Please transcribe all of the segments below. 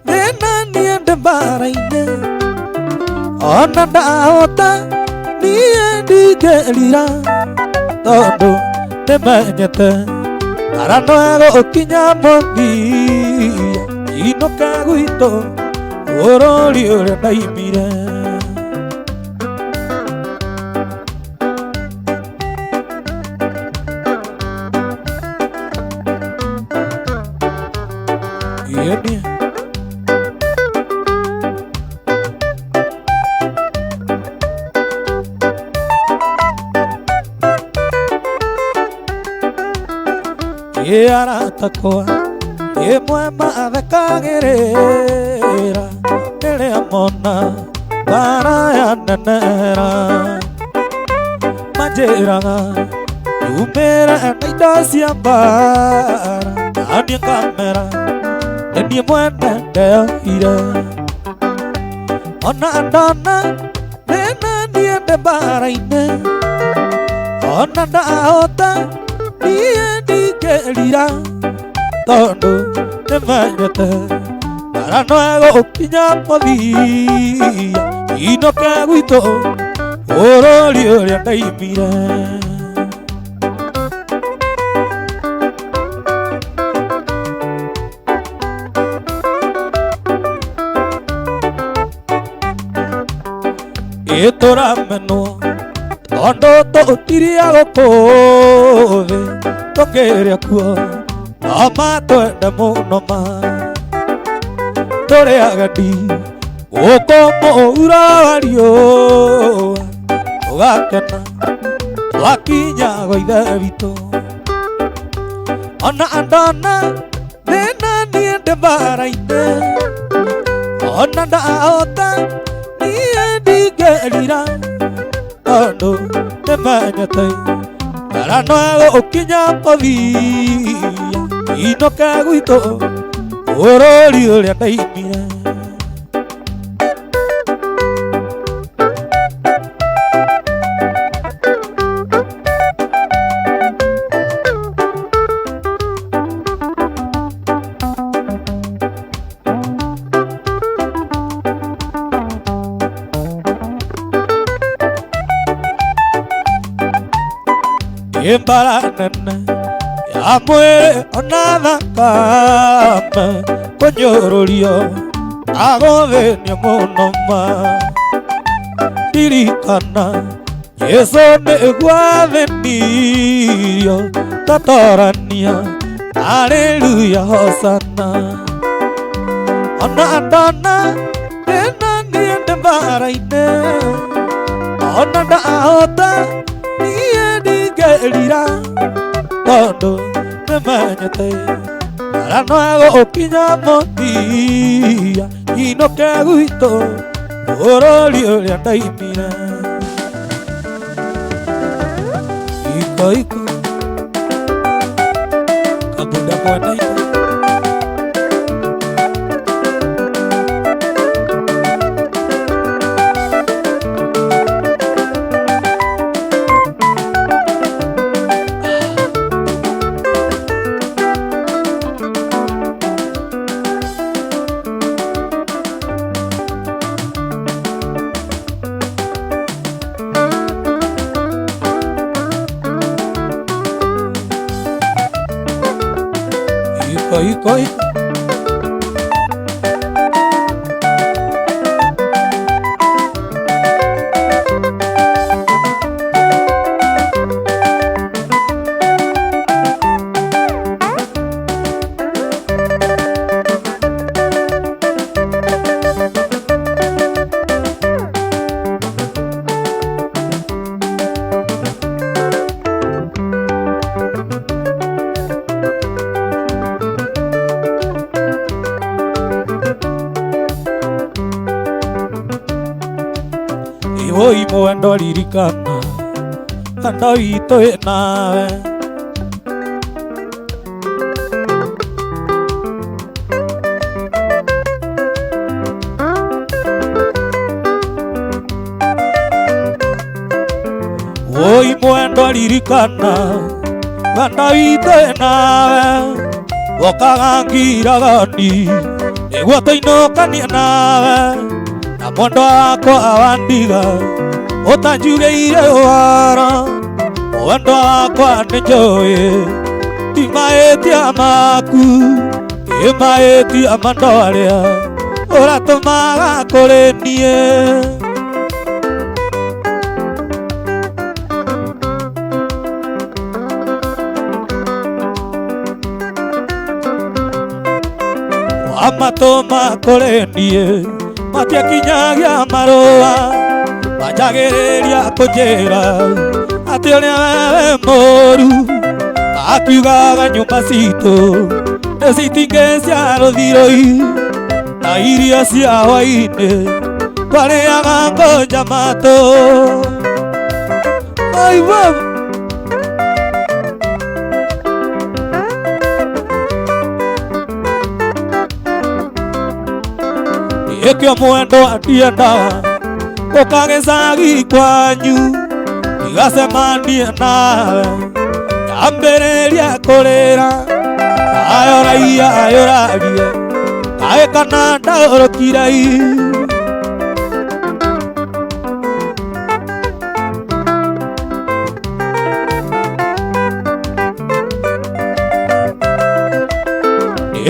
Thĩna niĩ ndĩ mbara-inĩ ona ndahota niĩ ndingĩrira tondũ nĩmenyete mbara no ĩgũkinya mũthia inũke gwitũ bũrũri ũrĩa ndaimire. Ĩni. Ĩ aratakwa ĩmwe mathekagĩrĩra rĩrĩa mona mbara yanenera manjĩraga yumĩre na indo cia mbara na niĩ ngamera nĩ niĩ mwene ndeohire ona ndona thĩna niĩ ndĩ mbara-inĩ ona ndahota niĩ ndingĩrira tondũ nĩmenyete mbara no ĩgũkinya mũthia inũke gwitũ bũrũri ũrĩa ndaimire. Ĩ tũramenwo tondũ tũtiria gũkũ thĩ tũkĩrĩa kuo no matwende mũno ma tũrĩ ageni gũkũ mũhuro wa riũa tũgakena twakinya gwa ithe witũ ona ndona thĩna niĩ ndĩ mbara-inĩ ona ndahota niĩ ndingĩrira tondũ nĩmenyete mbara no ĩgũkinya mũthia inũke gwitũ bũrũri ũrĩa ndaimire. Ĩ mbara nene ya mwĩrĩ ona thakame kũnyũrũrio na gũthĩnio mũno ma ndirikana Jesũ nĩguo athĩnirio tatorania haleluya hosana ona ndona thĩna niĩ ndĩ mbara-inĩ ona ndahota niĩ ndingĩrira tondũ nĩmenyete mbara no ĩgũkinya mũthia inũke gwitũ bũrũri ũrĩa ndaimire. Iko iko kabunda mwena iko. Iko iko iko. Iwoi mwendo ririkana ando witũ nawe Woi mwendo ririkana ando witũ nawe wokaga ngiragani Nĩguo tũinũkanie nawe na mwendwa wakwa wandiga ũtanjugĩire ũhoro mwendwa wakwa nĩ njũĩ ti mahĩtia maku ĩ mahĩtia ma andũ arĩa ũratũmaga kũrĩ niĩ. Amatũma kũrĩ niĩ matiakinyagia marũa manjagĩrĩria kũnjĩra atĩ ũrĩa wewe mũru akiugaga nyũmba citũ nĩ citingĩ cia rũthirũi na irio cia hwainĩ twarĩaga ngũnja matũ. Ai baba. Ĩkĩo mwendwa ndiendaga gũka gĩcagi kwanyu ndigacemanie nawe nyambĩrĩrie kũrĩra nayo raia yũragie kaĩ kana ndaũrũkire i.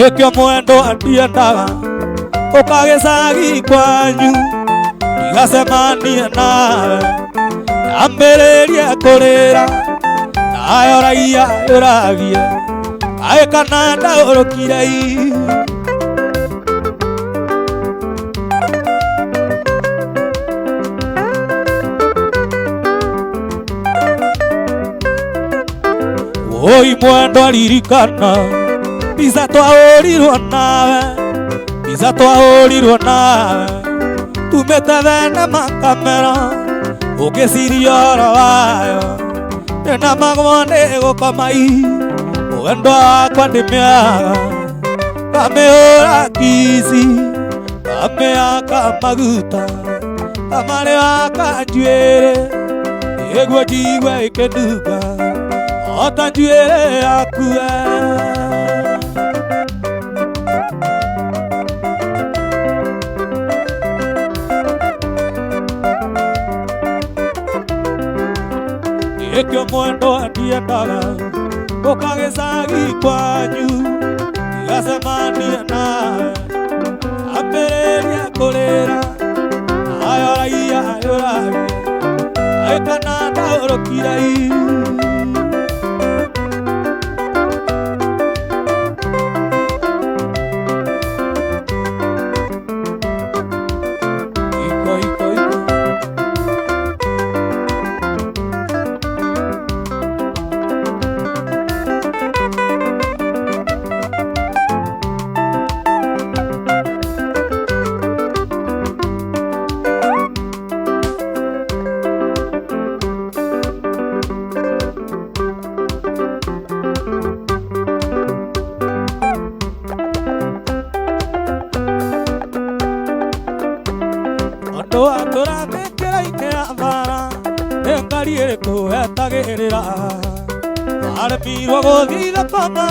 Ĩkĩo mwendwa ndiendaga gũka gĩcagi kwanyu ndigacemanie nawe nyambĩrĩrie kũrĩra nayo raia yũragie kaĩ kana ndaũrũkire i. Woi mwendwa ririkana mbica twahũrirwo nawe mbica twahũrirwo nawe tumĩte thenema kamera ũngĩciria ũhoro wayo ndĩna magwa nĩ gũkoma i mwendwa wakwa ndĩmĩaga ngamĩhũra kici ngamĩhaka maguta ngamarĩhaka njuĩrĩ nĩguo njigue ĩkĩnunga o ta njuĩrĩ yaku we. Ĩkĩo mwendwa ndiendaga gũka gĩcagi kwanyu ndigacemanie nawe ambĩrĩrie kũrĩra nayo raia yũragie kaĩ kana ndaũrũkire i. Iko iko iko. Andũ atũra mĩkĩra-inĩ ya mbara nĩ ngari ĩrĩkũ etagĩrĩra aremirwo gũthiĩ thoko na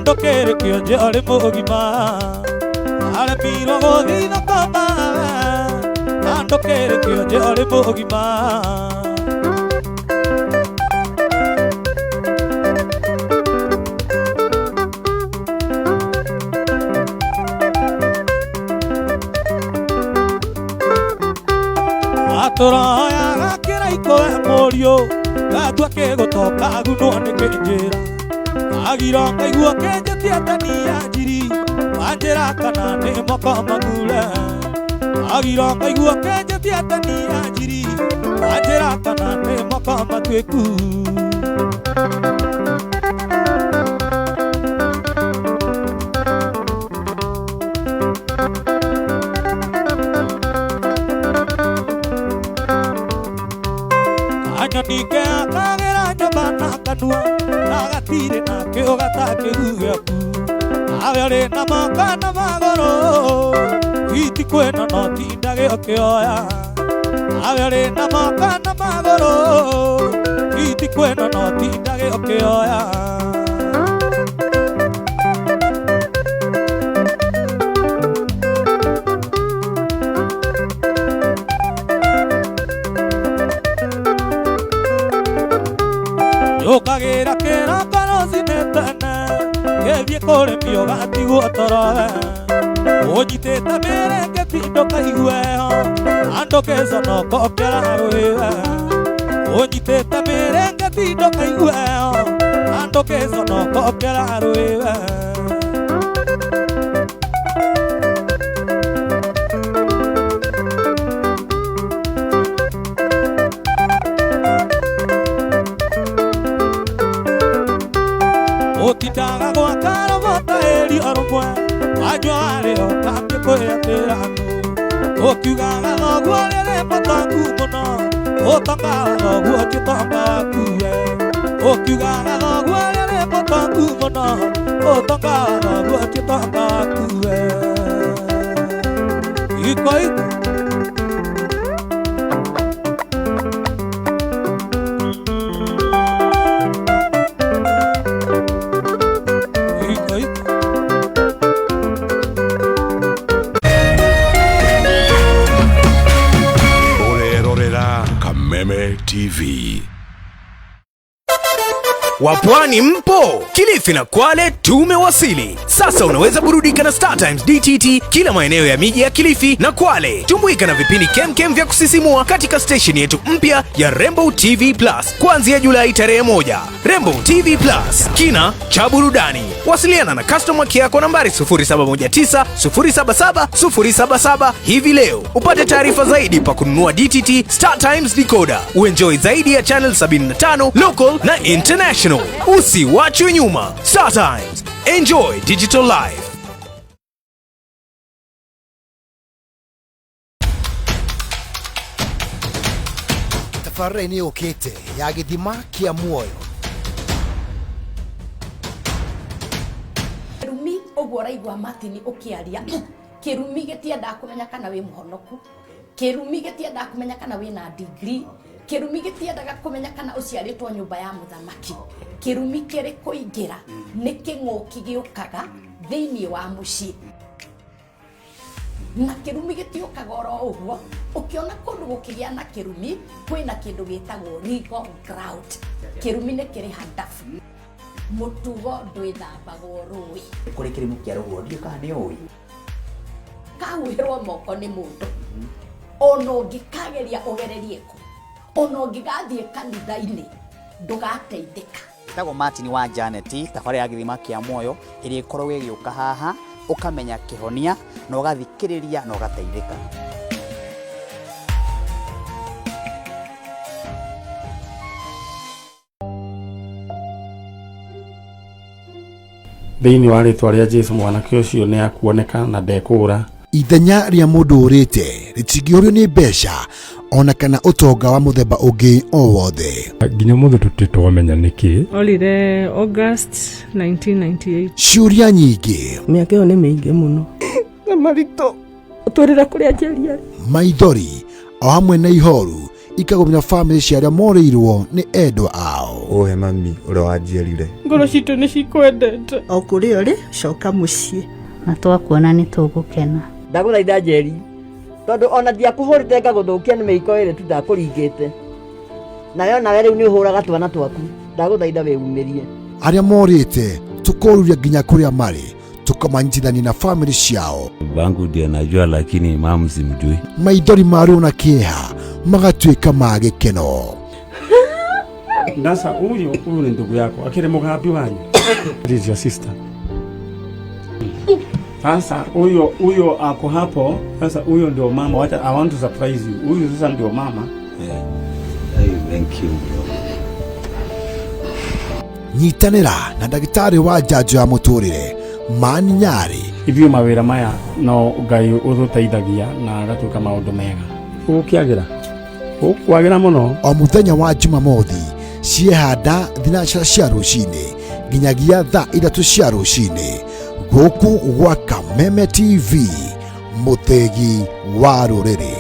ndũkĩrĩ kĩonje ũrĩ mũgima aremirwo gũthiĩ thoko na ndũkĩrĩ kĩonje ũrĩ mũgima. Atũroyaga kĩraiko we mũriũ gatua kĩgũtoka agunwo nĩ kĩnjĩra kagiro ngaigua kĩnjĩtie tania njiri wanjĩra kana nĩ moko magure kagiro ngaigua kĩnjĩtie tania njiri wanjĩra kana nĩ moko matuĩku. Kanyoni kagera nyũmba na kanua na gatirĩ na kĩo gatakĩrugaku nawe ũrĩ na moko na magũrũ iti kwĩna no tindage ũkĩoya nawe ũrĩ na moko na magũrũ iti kwĩna no tindage ũkĩoya. Ũkũrĩmio ũgatigwo toro ũnyitĩte mĩrengeti ndũkaigue ho andũ kĩconoko kĩrarũĩwe ũnyitĩte mĩrengeti ndũkaigue ho andũ kĩconoko kĩrarũĩwe. Ũtindaga gwaka robota ĩri o rũmwe wanyua warĩo kambĩ kwĩyatĩra ngũ ũkiugaga thoguo rĩrĩ mũtongu mũno ũtonga wa thoguo ti ũtonga waku we ũkiugaga thoguo rĩrĩ mũtongu mũno ũtonga wa thoguo ti ũtonga waku we. Iko iko. Iko iko. Orerorera Kameme TV. Wapwani mpo? Kilifi na Kwale tumewasili. Sasa unaweza burudika na Star Times DTT kila maeneo ya miji ya Kilifi na Kwale. Tumbuika na vipindi kemkem vya kusisimua katika station yetu mpya ya Rainbow TV Plus kuanzia Julai tarehe 1. Rainbow TV Plus, kina cha burudani. Wasiliana na customer care kwa nambari 0719 077 077 hivi leo. Upate taarifa zaidi pa kununua DTT Star Times decoder. Uenjoy zaidi ya channel 75 local na international. Usiwachwe nyuma. Star Times. Enjoy digital life. Tabarĩra nĩ yũkĩte ya gĩthima kĩa muoyo. Kĩrumi ũguo ũraigua Martin ũkĩaria, kĩrumi gĩtiendaga kũmenya kana wĩ mũhonoku, kĩrumi gĩtiendaga kũmenya kana wĩna degree, kĩrumi gĩtiendaga kũmenya kana ũciarĩtwo nyũmba ya mũthamaki. Kĩrumi kĩrĩ kũingĩra nĩ kĩng'ũki gĩũkaga thĩinĩ wa mũciĩ. Na kĩrumi gĩtiũkaga oro ũguo, ũkĩona kũndũ gũkĩgĩa na kĩrumi kwĩna kĩndũ gĩtagwo legal ground. Kĩrumi nĩ kĩrĩ handabu. Mũtugo ndwĩthambagwo rũĩ. Kũrĩ kĩrumi kĩa rũhuho, ndiũ kana nĩ ũĩ. Kahuhĩrwo moko nĩ mũndũ ona ũngĩkageria ũgererie kũ, ona ũngĩgathiĩ kanitha-inĩ ndũgateithĩka. Ĩtagwo Martin wa Janet, tabarĩra ya gĩthima kĩa muoyo ĩrĩa ĩkoragwo ĩgĩũka haha, ũkamenya kĩhonia na ũgathikĩrĩria na ũgateithĩka. Thĩinĩ wa rĩtwa rĩa Jesu mwanake ũcio nĩ akuoneka na ndekũũra. Ithenya rĩa mũndũ ũrĩte rĩtingĩũrio nĩ mbeca ona kana ũtonga wa mũthemba ũngĩ o wothe. Nginya mũthĩ tũtirĩ twamenya nĩkĩ. Orire August 1998. Ciũria nyingĩ, Mĩaka ĩyo nĩ mĩingĩ mũno. Na maritũ ũtũrĩre kũrĩa njeria. Maithori o hamwe na ihoru ikagũmĩra bamĩrĩ cia arĩa morĩirwo nĩ endwa ao. Ũhe mami ũrĩa wanjiarire. Ngoro citũ nĩ cikwendete. O kũrĩa ũrĩ, coka mũciĩ. Na twakuona nĩ tũgũkena. Ndagũthaitha Njeri, tondũ ona ndiakũhũrĩte ngagũthũkia nĩ mĩiko ĩrĩ tu ndakũringĩte. Nawe onawe rĩu nĩ ũhũraga twana twaku. Ndagũthaitha wĩumĩrie. Arĩa morĩte tũkoruria nginya kũrĩa marĩ, tũkamanyitithania na bamĩrĩ ciao. Bangu ndiye najua lakini mamu simjui. Maithori ma ruo na kĩeha magatuĩka ma gĩkeno. Ndasa huyu huyu ni ndugu yako akiri mũgambi wanyu. This is your sister. Sasa huyo huyo ako hapo. Sasa huyo ndio mama. Wacha, I want to surprise you. Huyu sasa ndio mama. Yeah. Hey, thank you bro. Nyitanĩra na ndagĩtarĩ wa njanjo ya mũtũrĩre Mani Nyarĩ. Ithuĩ mawĩra maya no Ngai ũtũteithagia na agatuĩka maũndũ mega. Ũgũkĩagĩra? Ũkwagĩra mũno. O mũthenya wa Jumamothi ciehanda thinacara cia rũcinĩ nginyagia thaa 3 cia rũcinĩ gũkũ gwa Kameme TV, mũthĩgi wa rũrĩrĩ.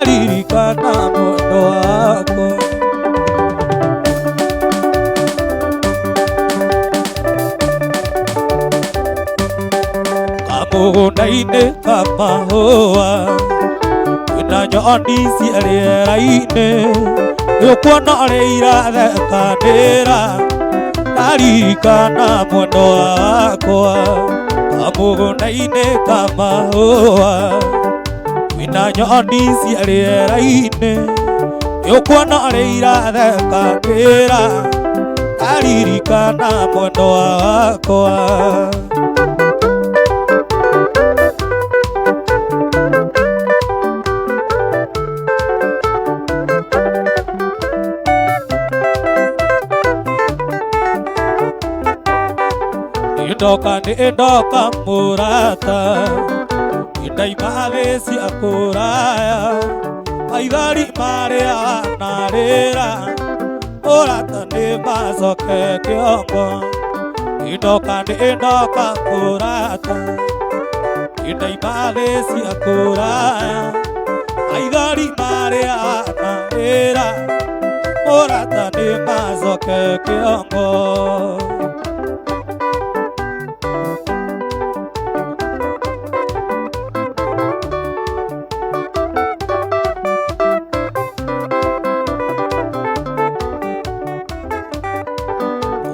Ririkana mwendo wakwa. Kamũgũnda-inĩ ka mahũa kwĩna Nyoni cia rĩera-inĩ nĩũkuona ũrĩa irathekanĩra ndaririkana mwendo wakwa kamũgũnda-inĩ ka mahũa kwĩna nyoni cia rĩera-inĩ nĩũkuona ũrĩa irathekanĩra ndaririkana mwendo wakwa. Ndoka nĩ ndoka mũrata ndaima thĩ cia kũraya maithori marĩa wanarĩra mũrata nĩ macoke kĩongo. Ndoka nĩ ndoka mũrata ndaima thĩ cia kũraya maithori marĩa wanarĩra mũrata nĩ macoke kĩongo.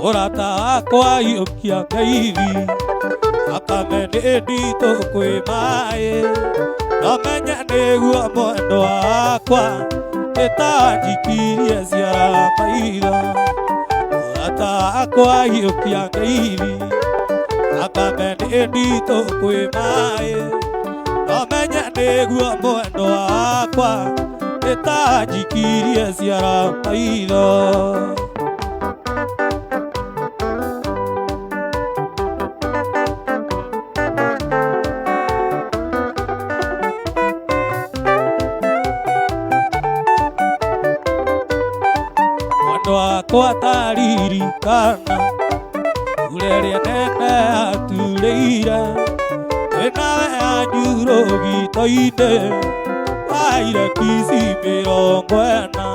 Mũrata wakwa hiũkia ngeithi thakame nĩ nditũ kwĩ maĩ no menye nĩguo mwendo wakwa nĩtanjikirie ciara maitho. Mũrata wakwa hiũkia ngeithi thakame nĩ nditũ kwĩ maĩ no menye nĩguo mwendo wakwa nĩtanjikirie ciara maitho. Wakwa taririkana ure ĩrĩa nene aturĩire twĩnawe anyurũgito-inĩ waire kici 40.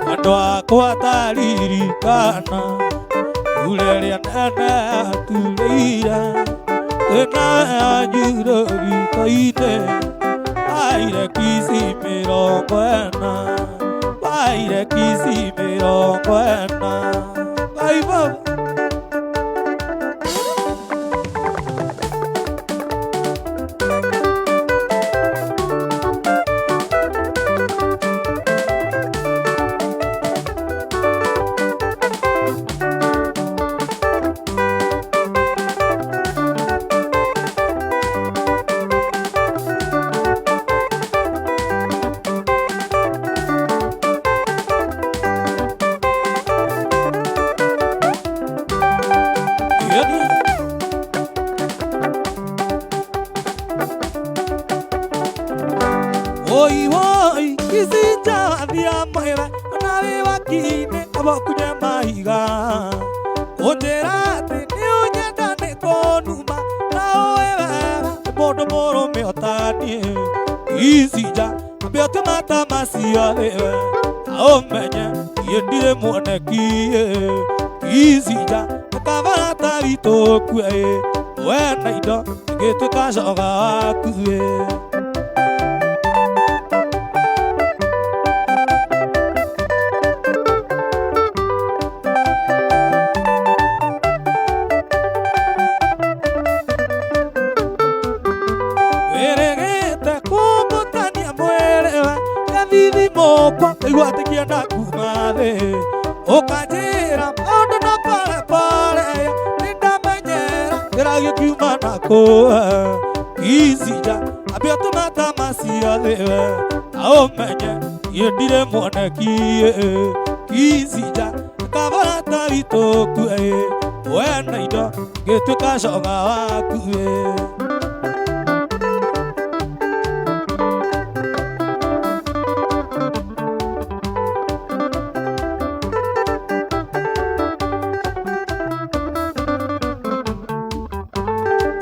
Mwendo wakwa taririkana ure ĩrĩa nene aturĩire twĩnawe anyurũgito-inĩ waire kici 40 waire kici 40. Ai baba. Oi oi kicinja thia mwĩra ona wĩ waki-inĩ abokunye mahiga ũnjĩra atĩ nĩ ũnyenda nĩ kũnuma na ũĩ wega mũndũ mũrũme ũtaniĩ icinja ambe ũtue mata macio thĩwe na ũmenye niĩ ndirĩ muoneki icinja nĩ kabara ta witũ kue we na indo ĩgĩtuĩka coga waku. Mokwa kaigua atĩ kĩenda kuma thĩ ũkanjĩra maũndũ no polepole nĩndamenyera kĩragio kiuma na kũu icinja ambe ũtue mata macio thĩwe na ũmenye niĩ ndirĩ muoneki icinja nĩ kabara ta witũ kue we na indo ngĩtuĩka coga waku.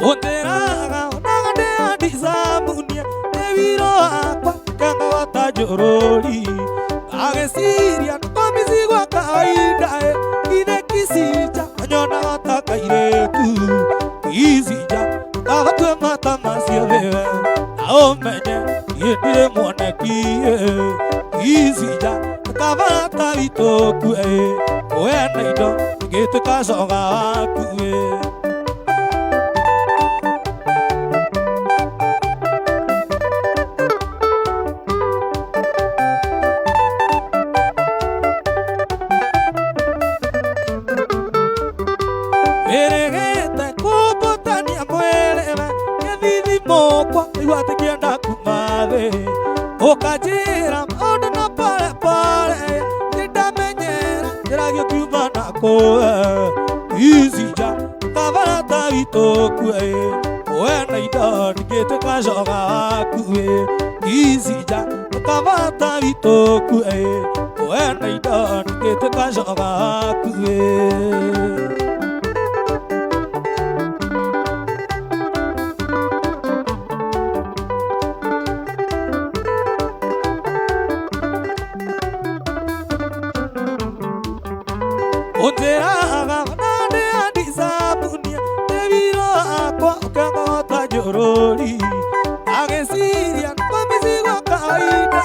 Ũndĩraga onaga ndĩandicamunia nĩ wiro wakwa kengaga ta njũrũri ngagĩciria nĩkũmici gwa kawaida ithe kicinja anyonaga ta kairĩtu kicinja kaba tue witũ kue wena indo ngĩtuĩka coga waku ĩ. Wĩrĩgĩte kũmbũtania mwĩrĩ we gĩthithimũkwa igua atĩ kĩenda kuma thĩ ũkanjĩra maũndũ na pole pole nĩndamenyera njĩragio kiuma na kũe icinja kabarata witũ kue wena indo ndingĩtuĩka coga waku ĩ icinja kabarata witũ kue wena indo ndingĩtuĩka coga waku ĩ. Ũnjĩraga na ndĩandicabunia ndĩwiro akwa ũkeng'ota njũrũri agĩciria kũmĩcigwa kawaida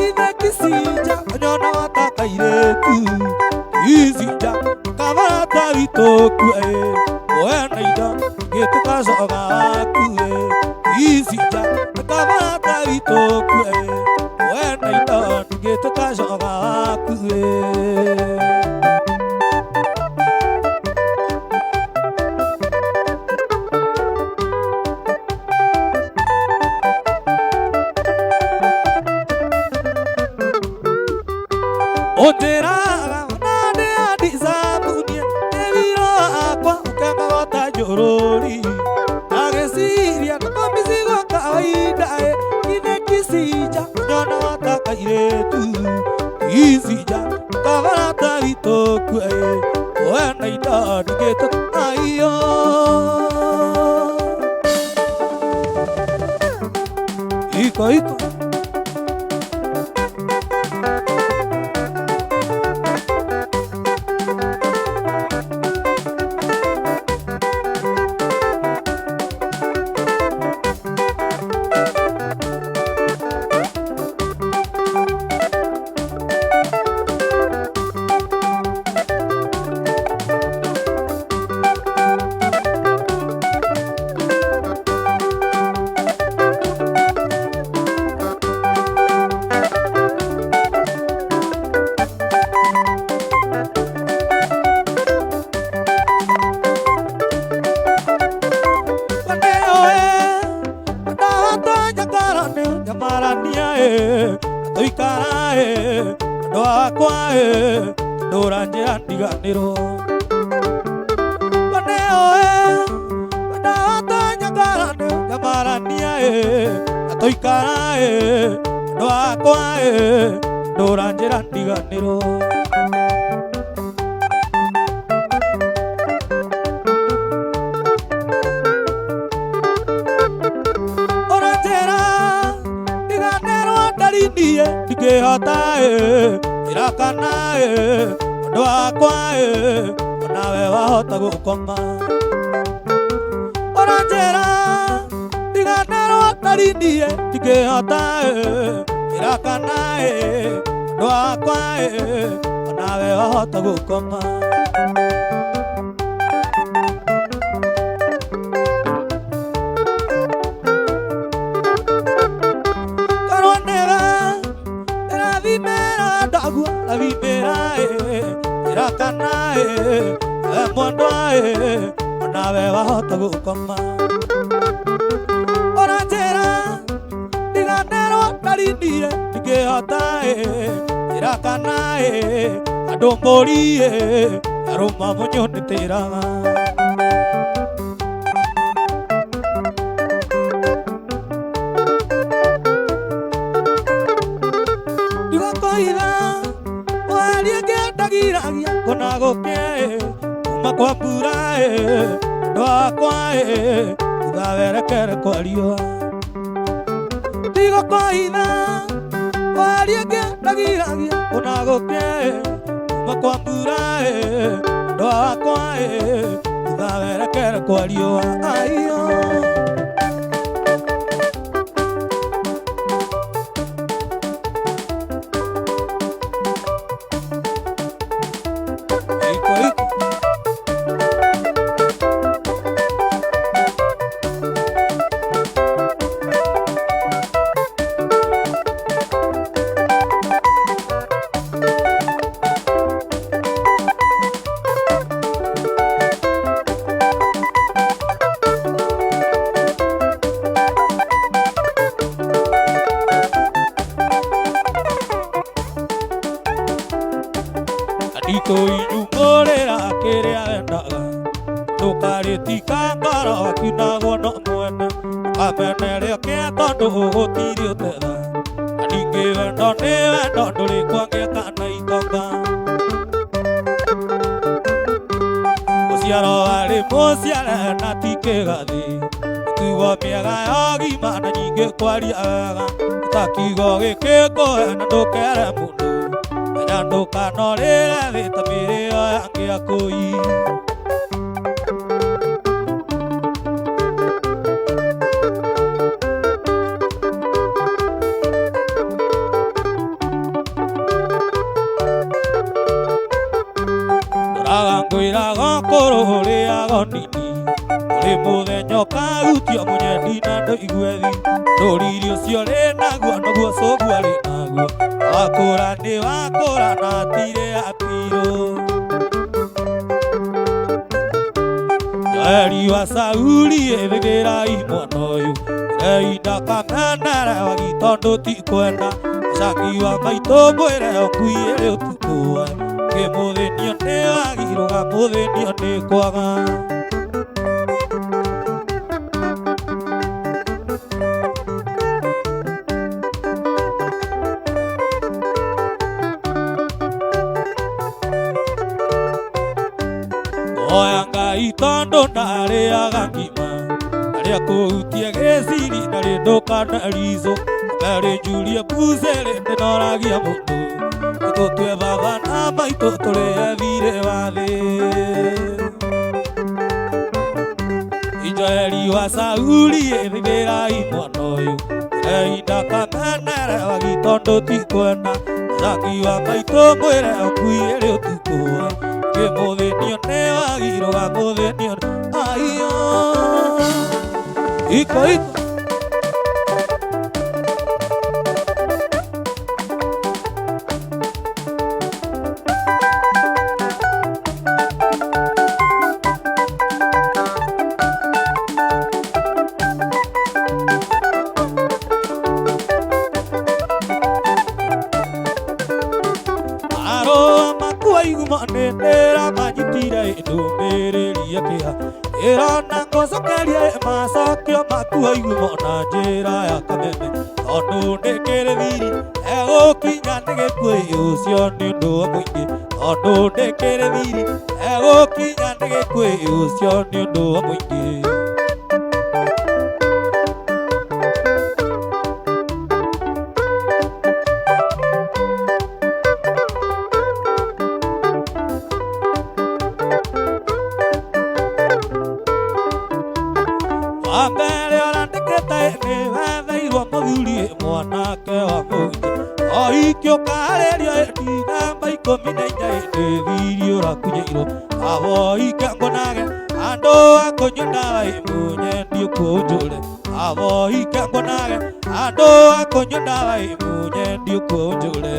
ithe kĩcinja ũnyona ta kairĩtu icinja kabarata witũ kue wena indo ngĩtuĩka coga waku ĩ icinja kabarata witũ kue wena indo ngĩtuĩka coga waku ĩ. Ũnjĩraga na ndĩandicabunia ndĩwiro akwa ũkeng'ota njũrũri agĩciria nĩkũmĩcigwa kawaida ithe kĩcinja ũnyona ta kairĩtu icinja kabarata witũ kue wena indo ndingĩtuĩka aiyo. Iko iko Ikũinyumũrĩra kĩrĩa endaga ndũkarĩtika ngoro wakinagwo no mwene kamenere kĩa tondũ gũtirĩ ũtetha na ningĩ wendo nĩ wendo ndũrĩ kwangĩa kana itonga mũciaro warĩ mũciare na ti kĩgathĩ mĩtugo mĩega ya ũgima na nyingĩ kwaria wega ta kiugo gĩkĩ ngũhe na ndũkere mũndũ menya ndũkanorĩre thĩ ta mĩrĩo ya Gĩakũi. Ndoraga ngwĩraga kũrũ ũrĩaga nini ũrĩ mũthenya ũkarutio mũnyendi na ndũigue thi ndũriri ũcio rĩ naguo noguo cũguo arĩ naguo wakũra nĩ wakũra na hatirĩ hatirũ. Joeli wa Sauli ĩthĩkĩrai mwana ũyũ rei ndakamenere wagi tondũ ti kwenda mũcangi wa maitũ mwĩre ũkuĩre ũtukũ kĩmũthĩnio nĩ wagi rũgamũthĩnio nĩ kwaga. Oya Ngai tondũ ndarĩaga ngima arĩa kũhutia gĩciri na rĩ ndũkana rizũ merĩ njurie mbucĩrĩ ndĩnoragia mũndũ tũtue baba na maitũ tũrĩhe thirĩ wa thĩ. Joeli wa Sauli ĩthĩkĩrai mwana ũyũ rei ndakamenere wagi tondũ ti kwenda mũcangi wa maitũ mwĩre ũkuĩre ũtukũ kĩmũthĩnio nĩ wagi rũgamũthĩnio aiyo iko iko. Ndũmĩrĩri ya kĩeha ĩrona ngũcokeria macokio maku aigumo na njĩra ya kameme tondũ nĩ kĩrĩ thiri egũkinya nĩ gĩkuũ ũcio nĩ ũndũ wa mũingĩ tondũ nĩ kĩrĩ thiri egũkinya nĩ gĩkuũ ũcio nĩ ũndũ wa mũingĩ. Wambere ũrandĩkĩte nĩ wetheirwo mũthuri mwanake wa mũingĩ oikĩ ũkarĩrio namba 14 nĩ thiri ũrakunyĩirwo aboike ngonage andũ a kũnyua ndawa mũnyendi ũkũnjũre aboike ngonage andũ a kũnyua ndawa mũnyendi ũkũnjũre.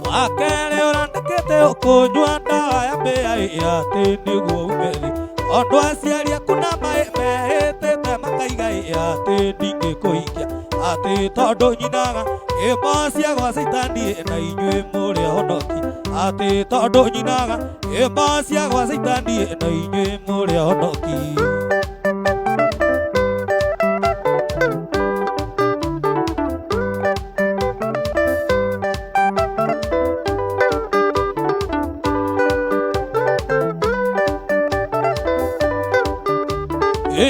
Wakere ũrandĩkĩte ũkũnyua ndawa ya mbĩa atĩ nĩguo ume thĩ tondũ aciari aku na mehĩtĩte makaiga atĩ ndingĩkũhikia atĩ tondũ nyinaga ĩmo cia gwa caitani na inyuĩ mũrĩ ahonoki atĩ tondũ nyinaga ĩmo cia gwa caitani na inyuĩ mũrĩ ahonoki.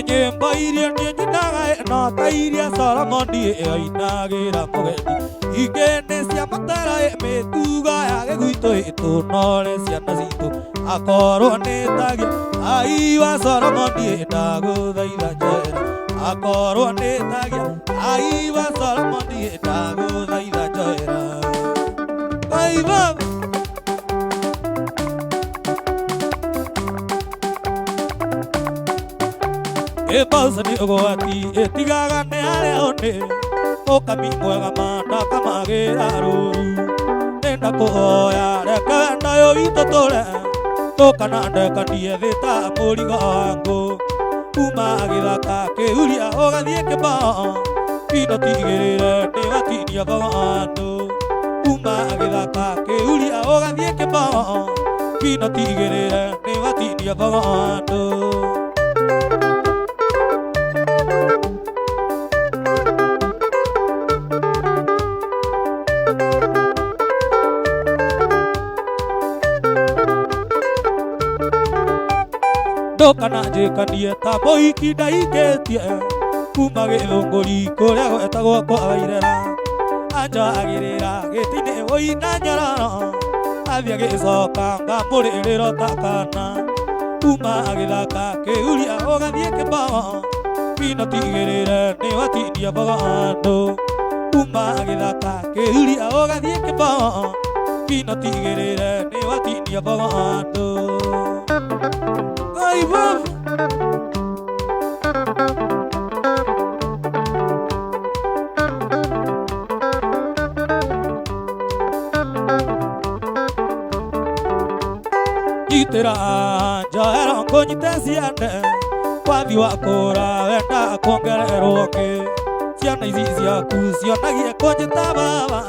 Nyĩmbo iria niĩ nyinaga no ta iria Solomoni ainagĩra mũgendi ingĩ nĩ cia matara mĩtugo ya gĩguitũ tũnore ciana citũ akorwo nĩ tagia ai wa Solomoni ndagũthaitha njoera akorwo nĩ tagia ai wa Solomoni ndagũthaitha njoera. Ai baba Ĩmboco nĩ ũgwati ĩtigaga nĩ harĩa ũnĩ mũkami mwega ma ndakamagĩra rũru nĩndakũhoya reke wendo Ũyũ witũ tũre ndũkanandekanie thĩ ta mũrigo wangu kuma gĩthaka kĩhuria ũgathiĩ kĩbao kinotigĩrĩre nĩ watinia mbogo andũ kuma gĩthaka kĩhuria ũgathiĩ kĩbao kinotigĩrĩre nĩ watinia mbogo andũ. Ndũkananjĩkanie ta mũhiki ndaikĩtie kuma gĩthũngũri kũrĩa gwetagwo kwa Wairera anjoagĩrĩra gĩtĩ-inĩ ũina nyororo athiĩ agĩcoka ngamũrĩrĩro ta kana kuma gĩthaka kĩhuria ũgathiĩ kĩbao kinotigĩrĩre nĩ watinia mbogo andũ kuma gĩthaka kĩhuria ũgathiĩ kĩbao kinotigĩrĩre nĩ watinia mbogo andũ. Ai, vamos. Nyitĩra njohero ngũnyite ciande wathi wakũra wenda kuongererwo ngĩ ciana ici ciaku cionagie kũnjĩta baba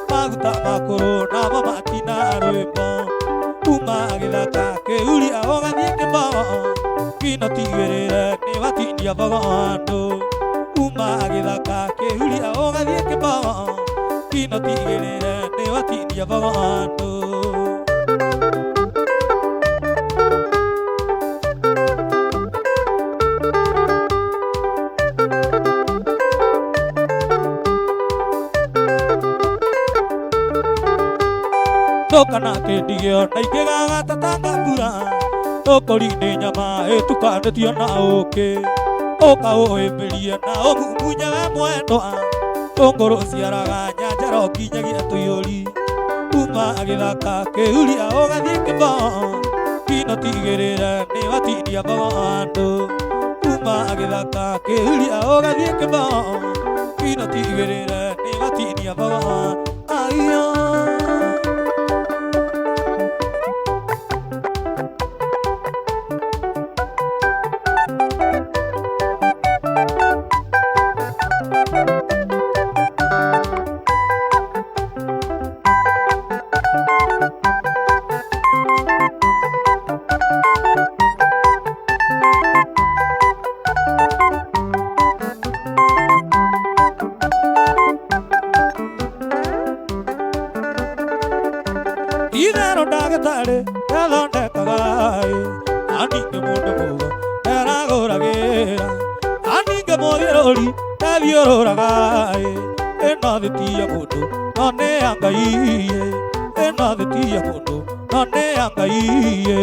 maguta makũrũ namo matina rwĩmbo kuma gĩthaka kĩhuria ũgathiĩ kĩbao kinotigĩrĩre nĩ watinia mbogo andũ kuma gĩthaka kĩhuria ũgathiĩ kĩbao kinotigĩrĩre nĩ watinia mbogo andũ. Ndũkanakĩndigio na ingĩgagata ta ngambura ndũkũri nĩ nyama ĩtukanĩtio na ũkĩ ũkaũhĩmbĩrie na ũmumunye we mwendwa tũngũrũ ciaraga nyanjara nginyagia tũiyũri kuma gĩthaka kĩhuria ũgathiĩ kĩbao kinotigĩrĩre nĩ watinia mbogo andũ kuma gĩthaka kĩhuria ũgathiĩ kĩbao kinotigĩrĩre nĩ watinia mbogo aiyo. Itherũ ndagĩtarĩ ndathondekaga ĩ aninge mũndũ mũgo nderagũragĩra aninge mũthiũrũri ndathiũrũraga ĩ ĩno thĩ ti ya mũndũ no nĩ ya Ngai ĩ ĩno thĩ ti ya mũndũ no nĩ ya Ngai ĩ.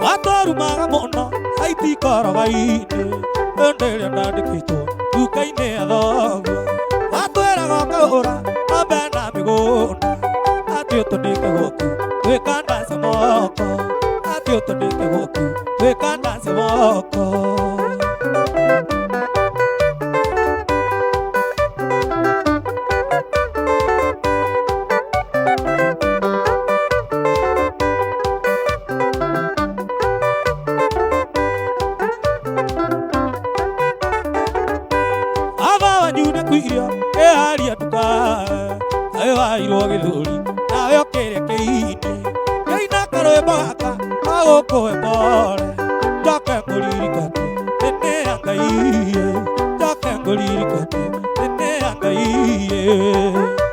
Watorumaga mũno haitikoroga-inĩ ĩndĩ ĩrĩa ndandĩkĩtwo nduka-inĩ ya thoguo watwĩraga ũkagũra ng'ombe na mĩgũnda atĩ ũtũnĩke gũkũ twĩkandace moko atĩ ũtũnĩke gũkũ twĩkandace moko. Kuirio ĩharia nduka nawe wairwo gĩthũri nawe ũkĩrĩa kĩini kĩina karwĩmbo gaka gagũkũhe pore njoke ngũririkanie nĩ nĩ ya Ngai ĩ njoke ngũririkanie nĩ nĩ ya Ngai ĩ.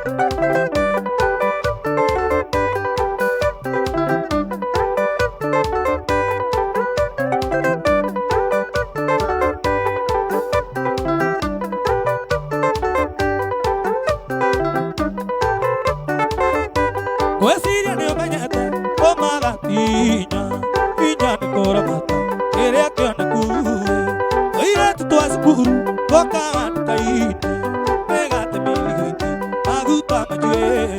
Ngwĩciria nĩ ũmenyete kũmatha ti hinya hinya nĩ kũramata kĩrĩa kĩoneku tũirĩtu twa cukuru twokaga nduka-inĩ mĩgate mĩrigo-inĩ maguta manjuĩrĩ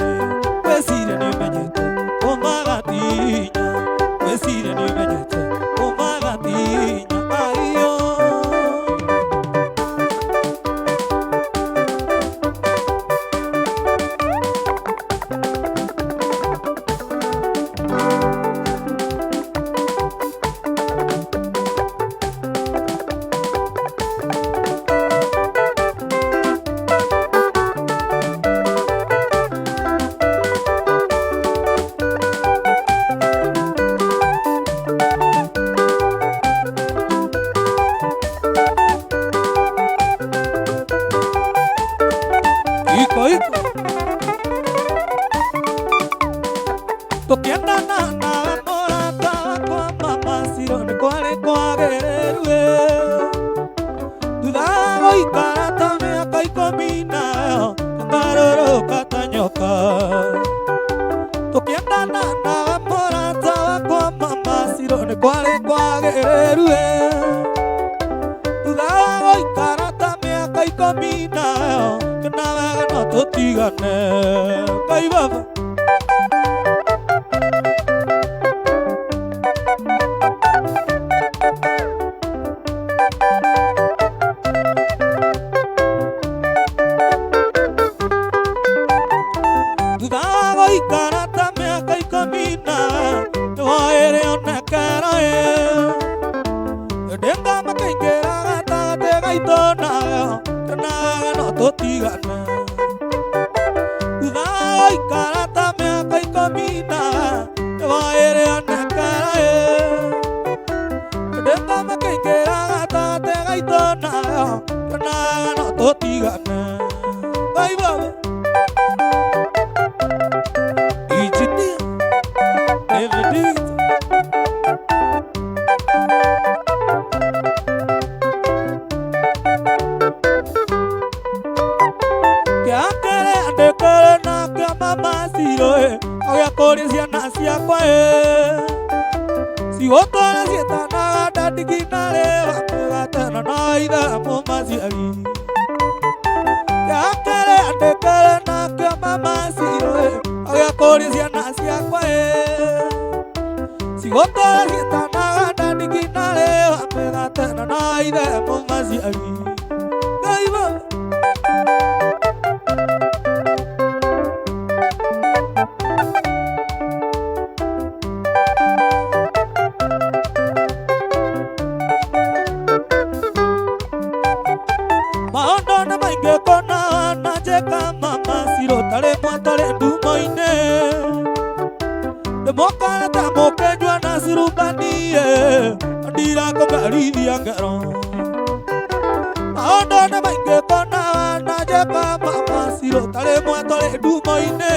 Tũkĩendana nawe mũrata wakwa mama Ciro nĩ kwarĩ kwagĩrĩru ĩ. Thutha wa gũikara ta mĩaka ikũmi nayo ngarũrũka ta nyoka. Tũkĩendana nawe mũrata wakwa mama Ciro nĩ kwarĩ kwagĩrĩru ĩ. Thutha wa gũikara ta mĩaka ikũmi nayo kĩona wega no tũtigane. Ngai baba. Thutha wa gũikara ta mĩaka ikũmi na nĩwoĩre onekero ĩ. Ĩndĩ ngamakĩingĩra gatagatĩ gaitũ nayo kĩona wega no tũtigane. Thutha wa gũikara ta mĩaka ikũmi na nĩwoĩre onekero ĩ. Ĩndĩ ngamakĩingĩra gatagatĩ gaitũ nayo kĩona wega no tũtigane. Ngai baba. Engineer David. Kĩakere andĩkĩre nakĩo mama Ciro ĩ, agĩa kũrĩ ciana ciakwa ĩ. Cigũtũra ciĩtanaga ndandigi na rĩwa mũgatano na ithe mũmaciari. Kĩakere andĩkĩre nakĩo mama Ciro ĩ, agĩa kũrĩ ciana ciakwa ĩ. Cigũtũra ciĩtanaga ndandigi na rĩwa mũgatano na ithe mũmaciari. Ngai baba. Maũndũ nĩ maingĩ kũna wananjĩka mama Ciro tarĩ mwatarĩ ndumo-inĩ. Ndĩmũkorete mũkĩnyua na curubani ĩ, ndirakũmerithia ngero. Maũndũ nĩ maingĩ kũna wananjĩka mama Ciro tarĩ mwatarĩ ndumo-inĩ.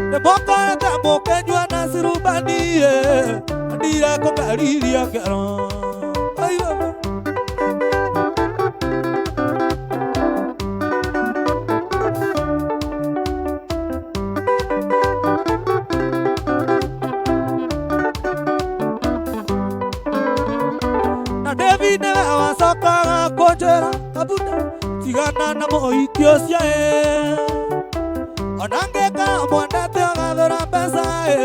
Ndĩmũkorete mũkĩnyua na curubani ĩ, ndirakũmerithia ngero. Ai baba. Na David nĩwe wacokaga kũnjĩra kabuta tigana na mũhiki ũcio ĩ. Ona ngĩkora mwendete ũgathũra mbeca ĩ,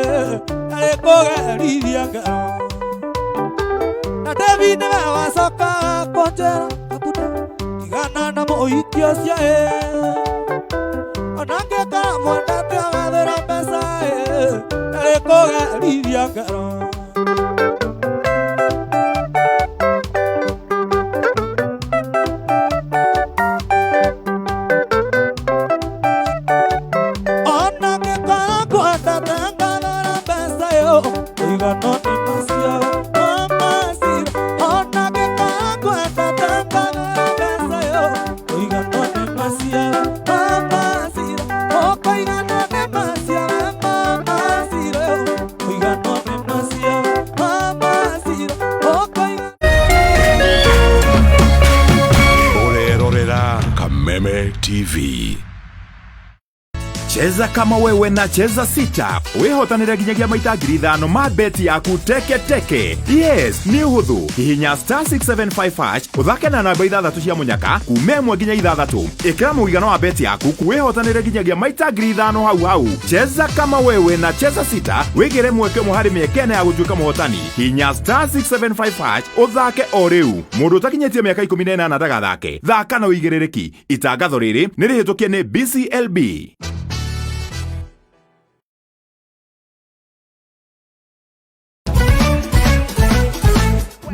ndarĩ kũgerithia ngero. Na David nĩwe wacokaga kũnjĩra kabuta tigana na mũhiki ũcio ĩ. Ona ngĩkora mwendete ũgathũra mbeca ĩ, ndarĩ kũgerithia ngero. Ona ngĩkora ngwendete ngathũra mbeca yo, ũigano nĩ macio mama Ciro. Ona ngĩkora ngwendete ngathũra mbeca yo, ũigano nĩ macio mama Ciro. Ũkũigano nĩ macio mama Ciro, ũigano nĩ macio mama Ciro. Ũkũigano. Ũrerorera Kameme TV. Cheza kama wewe na Cheza Sita wihotanire nginyagia maita 5,000 ma beti yaku teke teke. Yes, nĩ ũhũthũ. Hihinya star 675 hash ũthake na namba ithathatũ cia mũnyaka kuma 1 nginya 6. Ĩkĩra mũigana wa beti yaku wihotanire nginyagia maita 5,000 hau hau. Cheza kama wewe na Cheza Sita wĩgĩre mweke ũmwe harĩ mĩeke ĩna ya gũtuĩka mũhotani. Hihinya star 675 hash ũthake o rĩu. Mũndũ ũtakinyĩtie mĩaka 18 ndagathake. Thaka na ũigĩrĩrĩki. Itangatho rĩrĩ nĩ rĩhĩtũkie nĩ BCLB.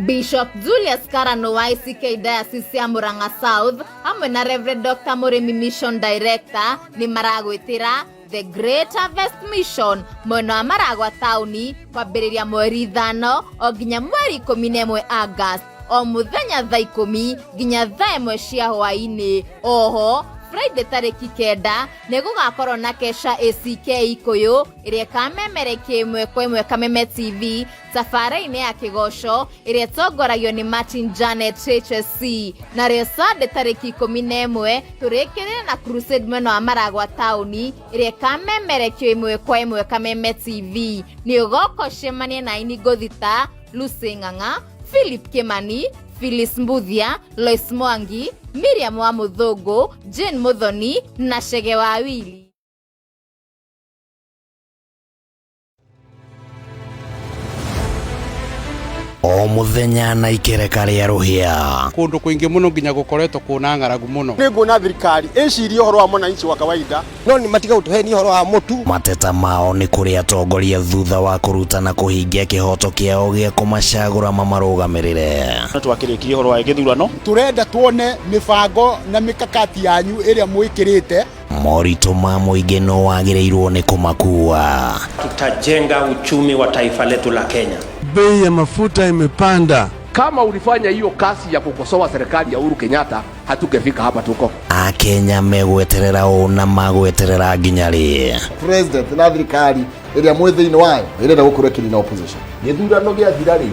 Bishop Julius Karano wa ICK Diocese ya Murang'a South hamwe na Reverend Dr. Murimi Mission Director nĩ maragwĩtĩra The Great Harvest Mission mwena wa Maragwa taũni kwambĩrĩria mweri 5 o nginya mweri 11 August o mũthenya thaa 10 nginya thaa 1 cia hwaĩ-inĩ. Oho Friday tarĩki 9 nĩ gũgakorwo na kesha ACK Ikũyũ ĩrĩa ĩkamemerekia ĩmwe kwa ĩmwe Kameme TV tabarĩra-inĩ ya kĩgoco ĩrĩa ĩtongoragio nĩ Martin Janet HSC. Narĩo Sunday tarĩki 11 tũrĩkĩrĩre na crusade mwena wa Maragwa taũni ĩrĩa ĩkamemerekio ĩmwe kwa ĩmwe Kameme TV. Nĩ ũgoka ũcemanie na aini ngũthi ta Lucy Ng'ang'a, Philip Kimani, Phyllis Mbuthia, Lois Mwangi, Miriam wa Mũthũngũ, Jane Muthoni na Chege wa Willy. O muthenya na ikereka rĩa rũhĩa. Kũndũ kũingĩ mũno nginya gũkoretwo kũna ng'aragu mũno. Nĩ nguona thirikari ĩcirie ũhoro wa mwananchi wa kawaida. No nĩ matiga gũtũhenia ũhoro wa mũtu. Mateta mao nĩ kũrĩ atongoria thutha wa kũruta na kũhingia kĩhoto kĩao gĩa kũmacagũra mamarũgamĩrĩre. Twakĩrĩkirie ũhoro wa gĩthurano. Tũrenda tuone mĩbango na mĩkakati yanyu ĩrĩa mwĩkĩrĩte. Moritũ ma mũingĩ no wagĩrĩirwo nĩ kũmakua. Tutajenga uchumi wa taifa letu la Kenya. Bei ya mafuta imepanda. Kama ulifanya hiyo kazi ya kukosoa serikali ya Uhuru Kenyatta, hatungefika hapa tuko. Akenya megweterera ũ na magweterera nginya rĩ? President na thirikari ĩrĩa mwĩ thĩinĩ wayo ĩrenda gũkorwo ĩkĩnina opposition. Gĩthurano gĩathira rĩ,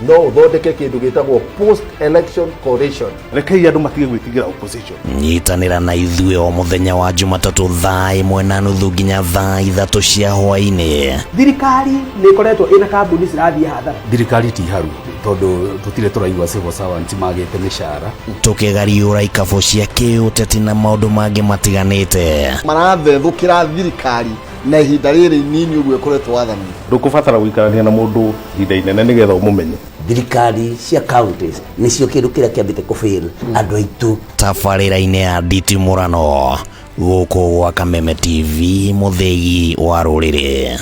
no ũthondeke kĩndũ gĩtagwo post election coalition. Rekei andũ matige gwĩtigĩra opposition. Nyitanĩra na ithuĩ o mũthenya wa Jumatatũ thaa 1:30 nginya thaa 3 cia hwaĩ-inĩ. Thirikari nĩ ĩkoretwo ĩna kambuni cirathiĩ hathara. Thirikari ti haru tondũ tũtirĩ tũraigua civil servants magĩte mĩcara. Tũkĩgariũra ikabũ cia kĩũteti na maũndũ mangĩ matiganĩte. Marathethũkĩra thirikari na ihinda rĩrĩ inini ũguo ĩkoretwo wathani. Ndũkũbatara gũikarania na mũndũ ihinda inene nĩgetha ũmũmenye. Thirikari cia counties nĩcio kĩndũ kĩrĩa kĩambĩte kũfail andũ aitũ. Tabarĩra-inĩ ya nditimũrano gũkũ gwa Kameme TV, mũthĩgi wa rũrĩrĩ.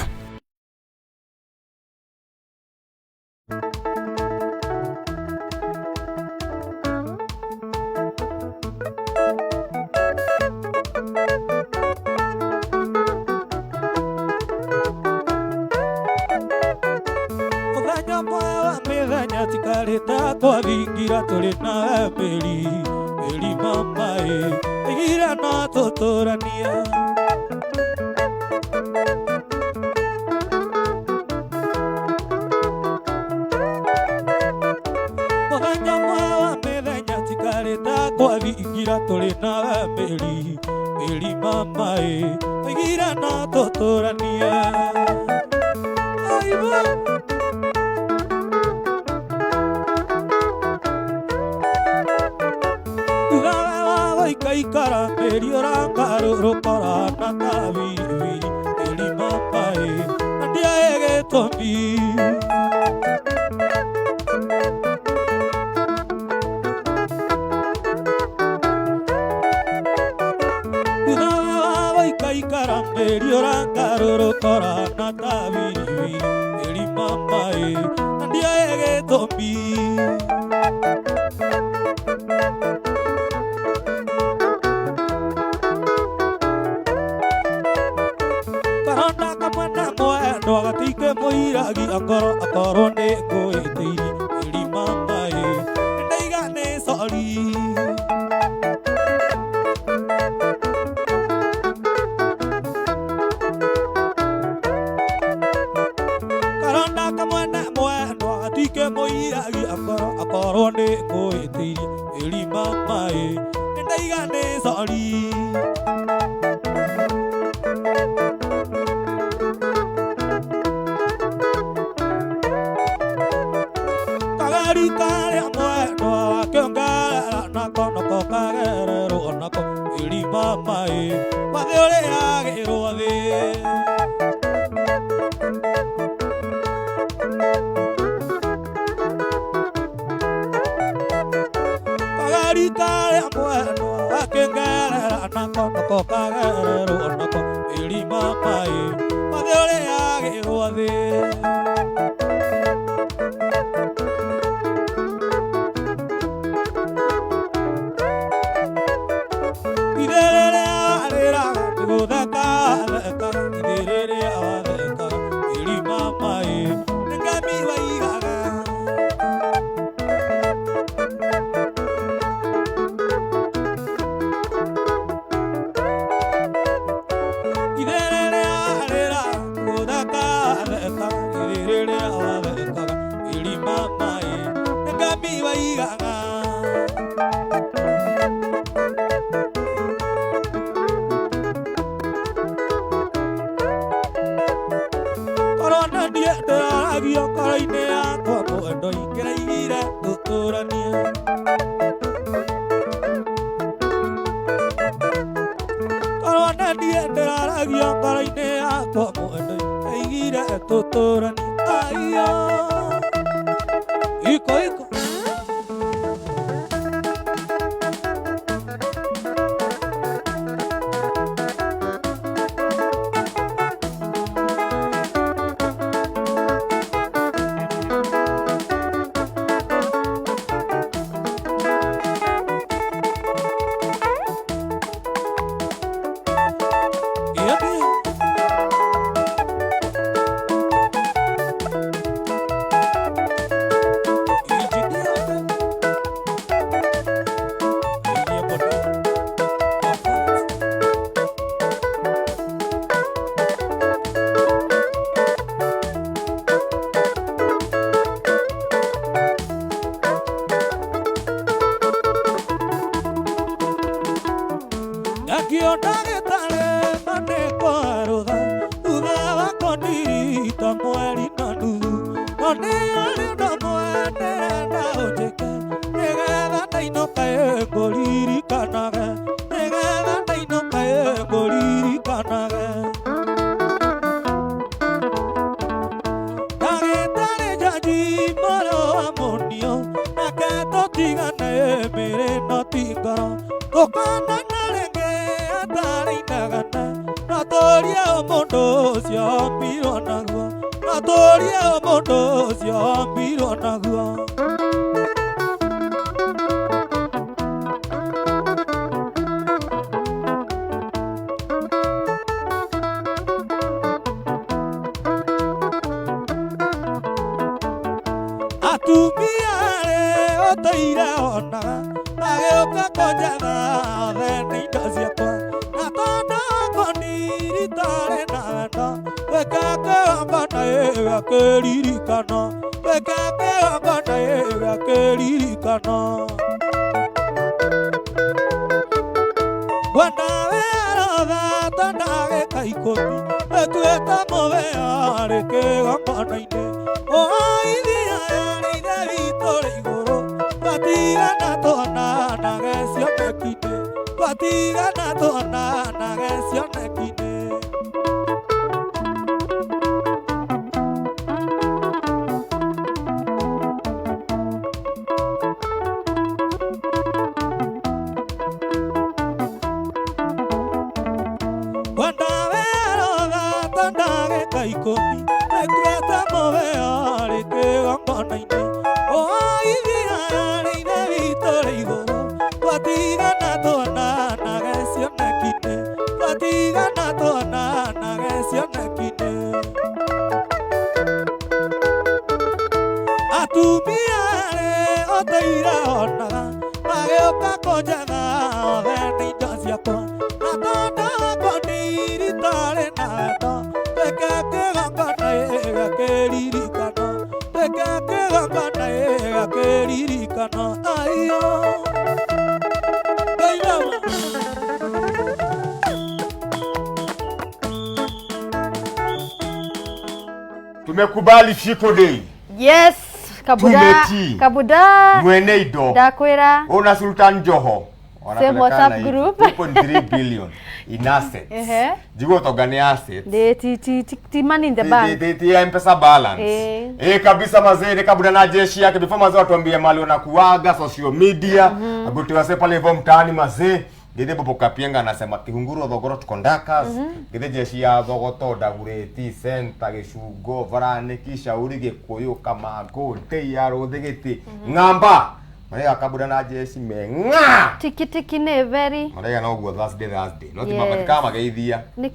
Mũthenya ũmwe wa mĩthenya tikarĩte twathingira tũrĩ na mĩri mĩri mamaĩ ĩgira no tũtũrania. Mũthenya ũmwe wa mĩthenya tikarĩte twathingira tũrĩ na mĩri mĩri mamaĩ ĩgira no tũtũrania. Aibu. Ikaikara mĩri ũrangarũrũkora na tabiribi mĩri mamaĩ na ndiaĩ gĩtũmi. Thutha wa gũikaikara mĩri ũrangarũrũkora na tabiribi mĩri mamaĩ na ndiaĩ gĩtũmi. Agatike mũiragi angoro akorwo nĩ ngũĩtĩirie mĩri mamaĩ ndaiga nĩ sori. Karonda kamwena mwendwa agatike mũiragi angoro akorwo nĩ ngũĩtĩirie mĩri mamaĩ ndaiga nĩ sori. niĩ ndĩraragio ngoro-inĩ yakwa mwendo ingĩraigire tũtũranie korwo nĩ niĩ ndĩraragio ngoro-inĩ yakwa mwendo ingĩraigire tũtũranie aiyo iko iko Tumekubali Shiko Day. Yes, Kabuda. Tumeti. Kabuda. Mwene indo. Ndakwira. Ona Sultan Joho. Same WhatsApp group. 2.3 billion in assets. Jigo toga ni assets. De ti ti ti money in the bank. Ti M-Pesa balance. Kabisa mazee Kabuda na jeshi yake before mazee watuambie mali wanakuaga social media. Agote wase pale hivyo mtaani mazee. Githe Bobo Kapienga anasema kihunguru thogoro tukondakas. Githe jeshi ya thogoto ndagureti center gicungo varaniki shauri gikuyu kamango ndeia ruthigiti ng'amba marega Kabuda na jeshi meng'a tiki tiki ne very marega no guo Thursday no ti mabatika mageithia ni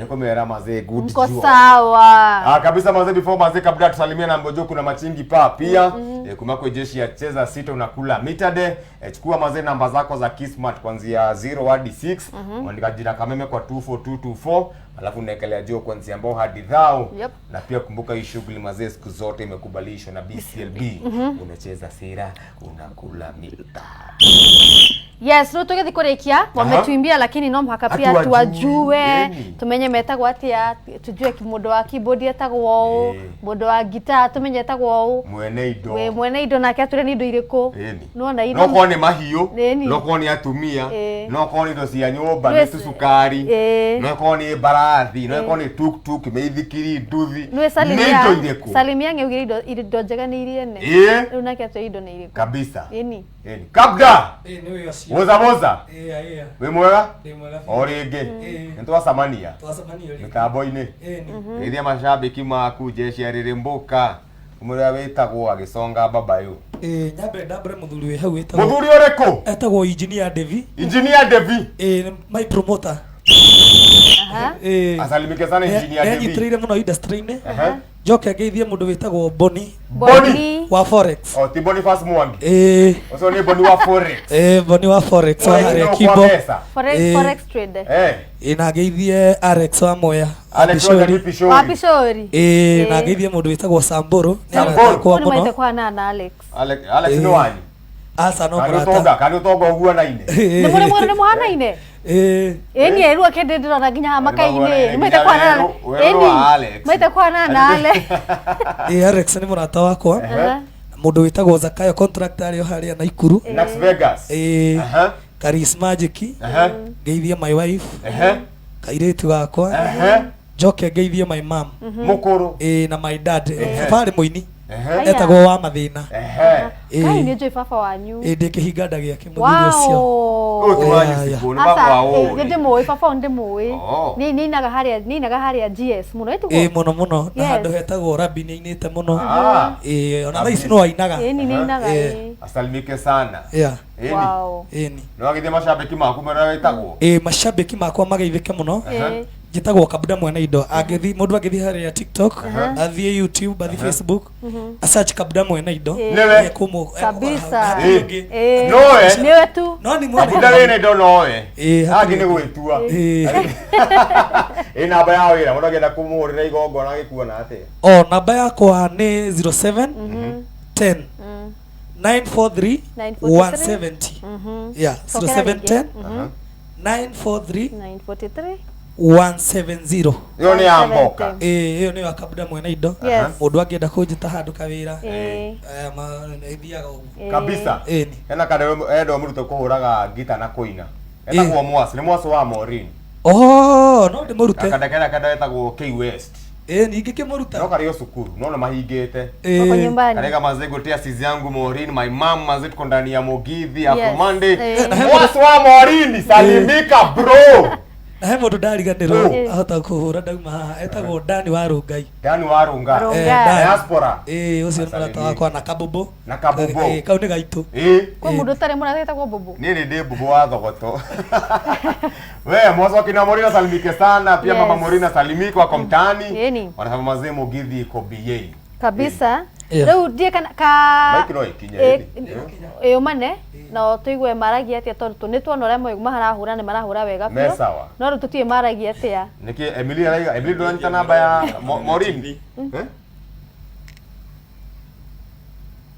kumera mazee good mko sawa kabisa mazee before mazee Kabuda tusalimia na mbojo kuna machingi pa pia kumako jeshi ya cheza sita unakula mitade chukua mazee namba zako za Kismat kuanzia 0 hadi 6 andika jina Kameme kwa 24224 Alafu naekelea juu kuanzia ambao hadi dhao. Yep. Na pia kumbuka hii shughuli mazee siku zote imekubalishwa na BCLB. Unacheza sera, unakula mita. Yes, rĩu tũgĩthiĩ kũrĩkia wametuimbia lakini no mũhaka pia Hatuwajui, tuwajue ĩni. tumenye metagwo atĩa tujue mũndũ wa keyboard etagwo ũũ mũndũ wa gitaa tumenye etagwo ũũ Mwene indo. wĩ mwene indo nake atwĩre nĩ indo irĩkũ Ĩni. nĩwona No korwo nĩ mahiũ, Ĩni. no korwo nĩ atumia, Ĩĩ. no korwo nĩ indo cia nyũmba, Nĩ nĩ tũcukari, Ĩĩ. no korwo nĩ mbarathi, no Ĩĩ. korwo nĩ tuktuk, mĩithikiri, nduthi. Nĩwe Nĩ indo irĩkũ? Salimia ng'eugire indo njega nĩ iria ene Ĩĩ. rĩu nake atwĩre indo nĩ irĩkũ Kabisa. Ĩni. Ĩni. Kabda. Ĩĩ, nĩ wĩ ũcio. Woza woza. Ĩĩ, ĩĩ. Wĩ mwega? Ndĩ mwega biũ. O rĩngĩ. Ĩĩ. Nĩ twacemania. Twacemania rĩngĩ. Mĩtambo-inĩ. Ĩni. Geithia macambĩki maku jeshi ya Rĩrĩmbũka. Ũmũrĩa wĩtagwo agĩconga babayũ. Ĩĩ, nyambe ndambũre mũthuri wĩ hau wĩtagwo Mũthuri ũrĩkũ? Etagwo Engineer Devi. Engineer Devi. Ĩĩ, nĩ my promoter. Ĩĩ. Asalimike sana Engineer Devi. Nĩanyitĩrĩire mũno industry-inĩ. Aha. Njoke ngeithie mũndũ wĩtagwo Boni. Boni. Wa Forex. Oh, ti Boniface Mwangi. Ĩĩ. Ũcio nĩ Boni wa Forex. Ĩĩ, Boni wa Forex wa Forex harĩa no kwa Kimbo. mbeca. Forex, Ĩĩ. forex trade. Eh. Ĩĩ, na ngeithie Alex wa Mwea. Alex wa Pishori. Wa Pishori. Ĩĩ, na ngeithie mũndũ wĩtagwo Samburu. Nĩ Samburu. arata akwa Nĩ maite mũno. kũhanana na Alex. Alex Alex Ĩĩ. nĩ wanyu. Aca no Kana mũrata. ũtonga, kana ũtonga ũguanaine. Nĩ mũrĩ mũrĩ nĩ mũhanaine? Ĩĩ. Ĩni rĩu akĩndĩ ndĩrona nginya haha maka-inĩ. Nĩ maite Nginya kũhanana. werũ wa Alex. Maite kũhanana na Alex. Ĩĩ, Alex nĩ mũrata wakwa. Aha. Mũndũ wĩtagwo Zakayo contractor arĩ o harĩa Naikuru. Las Vegas. Ĩĩ. Aha. Karis Magic. Aha. Ngeithie my wife. Aha. Kairĩtu gakwa. Aha. Njoke ngeithie my mom. Mũkũrũ. Ĩĩ, na my dad. Baba arĩ mũini. Ehe. Etagwo wa mathĩna. Ehe. Kai Ĩĩ. nĩ njũĩ baba wanyu. Ĩĩ, ndĩ kĩhinga nda gĩake mũthuri ũcio. Wow. Ũyũ ti wanyu Yeah, yeah. Sibũ, nĩ baba wa Aca, ũũ. nĩ ndĩmũĩ baba ũyũ ndĩmũĩ. Oh. Nĩ nĩinaga harĩa nĩinaga harĩa GS mũno ĩtiguo? Ĩĩ, mũno mũno. Na Yes. handũ hetagwo Rabi nĩainĩte mũno. Ah. Ĩĩ, ona thaa ici no ainaga. Ĩni nĩinaga Ĩĩ. ĩĩ. Asalimike sana. Yeah. Ĩni. Wow. Ĩni. Nĩ wagithie macambĩki maku marĩa wĩtagwo. Ĩĩ, macambĩki makwa mageithĩke mũno. Ĩĩ. Njĩtagwo Kabda Mwene Indo. Angĩthiĩ mũndũ angĩthiĩ harĩa TikTok, Aha. athiĩ YouTube, athiĩ Aha. Facebook, Mhm. asearch Kabda Mwene Indo. Ĩĩ. Nĩwe. Kabisa. Ĩĩ. Ĩĩ. Nowe. Nĩwe tu. No nĩ mwene. Kabunda wĩna indo nowe. Ĩĩ, Angĩ nĩ gwĩtua. Ĩĩ. Ĩ namba ya wĩra mũndũ angĩenda kũmũhũrĩra igongona agĩkuona atĩa? O namba yakwa nĩ 07 10 943 170. Mhm. Yeah, Cokera 07 rĩngĩ. 10 Mhm. 943 943. 170. Ĩyo nĩ ya mboka. Ĩĩ, ĩyo nĩyo ya Kabda Mwene Indo. Yes. Mũndũ angĩenda kũnjĩta handũ kawĩra. Ĩĩ. Eh, ĩthiaga ũguo. Kabisa. Ĩni. Hena kada endo mũrutwo kũhũraga ngita na kũina. Etagwo Mwasi, nĩ Mwasi wa Maureen. Oh, no ndĩmũrute. Kada kena kada etagwo K West. Ĩĩ, ningĩ kĩmũruta. No karĩ o cukuru, no nĩ mahingĩte. Ĩĩ. Wako nyumbani. Karega mazee gotea sizi yangu Maureen, my mom mazee tuko ndani ya Mugithi ya Yes. Monday. Eh. Mwasi wa Maureen, salimika bro. Na he mũndũ ndariganĩrwo Ĩĩ. ahota kũhũra ndauma haha etagwo Dani wa Rũngai. Dani wa Runga. Rungai. Eh, Dani. Diaspora. Ĩĩ, ũcio nĩ mũrata wakwa na Kabũbũ. Na Kabũbũ. Ĩĩ, kau nĩ gaitũ. Ĩĩ. Kwĩ mũndũ ũtarĩ mũrata etagwo Bobo. Niĩ nĩ ndĩ mbũbũ wa thogoto. We Mwasi kina Maureen asalimike sana, pia Yes. mama Maureen asalimike wako mtaani. Ĩni. Wanasema mazee Mugithi iko BA. Kabisa. Yeah. Rĩu ndiĩ kana ka Mike no ikinye Ĩ- ĩni. ĩũmane na tũigue maragia atĩa tondũ tũ nĩ tuona ũrĩa marahũra nĩ marahũra wega Me biũ sawa. no rĩu tũtiũĩ maragia atĩa. Nĩkĩ Emily araiga Emily ndũranyita namba ya Maureen? Eh?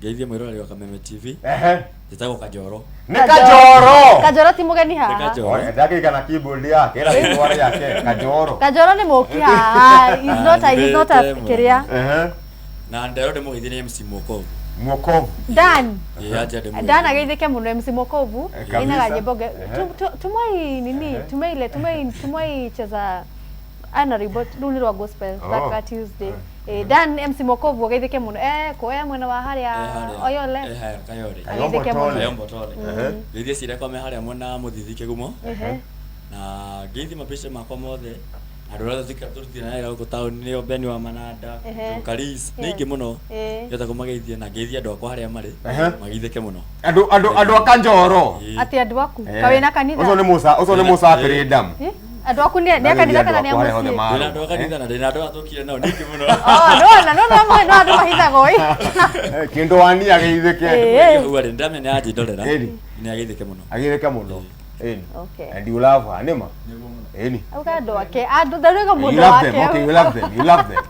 Ngeithie mwĩroreri wa Kameme TV. Ehe. Njĩtagwo Kajoro. Nĩ Kajoro. Kajoro ti mũgeni Nĩ haha. Kajoro. Ndakĩigana keyboard yake ĩra rĩtwa rĩake Kajoro. Kajoro nĩ mũki haha. He's not a, he's not a Ndĩte mũno. kĩrĩa. Ehe. Na ndero ndĩmũgeithie nĩ MC Mũkovu. Mwokovu. Dan. Ĩĩ aja ndĩmũgeithie. Dan ageithĩke mũno MC Mokovu. Eh, kabisa. Inaga nyĩmbo nge. Ehe. Tumwai nini? Tumeile tumai tumai cheza ana ribot rĩu nĩ rwa gospel Oh. thaka Tuesday. Eh, Dan MC Mokovu ageithĩke mũno. Eh, ko eh mwena wa harĩa Oyole. Eh, harĩa Kayole. Ageithĩke mũno. Kayombo Tole. Ehe. Ngeithie cirekwa me harĩa mwena wa Mũthithi Kĩgumo. Ehe. Na ngeithie mabica makwa mothe. Andũ arĩa tũrutithania wĩra gũkũ taũni nĩo Beni wa Mananda, Ehe. Karis, nĩ Yes. aingĩ mũno. Ĩĩ. Ngĩhota kũmageithia na ngeithie andũ akwa harĩa marĩ. Ehe. Mageithĩke mũno. Andũ andũ andũ a Kanjoro. Atĩ andũ aku kawĩ na kanitha. Ũcio nĩ Musa, ũcio nĩ Musa Freedom. Eh? Andũ aku nĩ a kanitha kana nĩ a Andũ akwa harĩa hothe mũciĩ? marĩ. Ndĩna andũ a kanitha na ndĩna andũ arĩa tũkire nao nĩ aingĩ mũno. Oh, nona nona mwe no andũ mahithagwo ĩ. Kĩndũ wani ageithĩke. Ĩĩ. Hau arĩ ndamenya nĩ anjĩndorera. Ĩni. Nĩ ageithĩke mũno. Ageithĩke mũno. Ĩni. Okay. And you love her, nĩma? Ĩni. Auga andũ ake andũ ndarauga You mũndũ love them, wake. okay, you love them, you love them.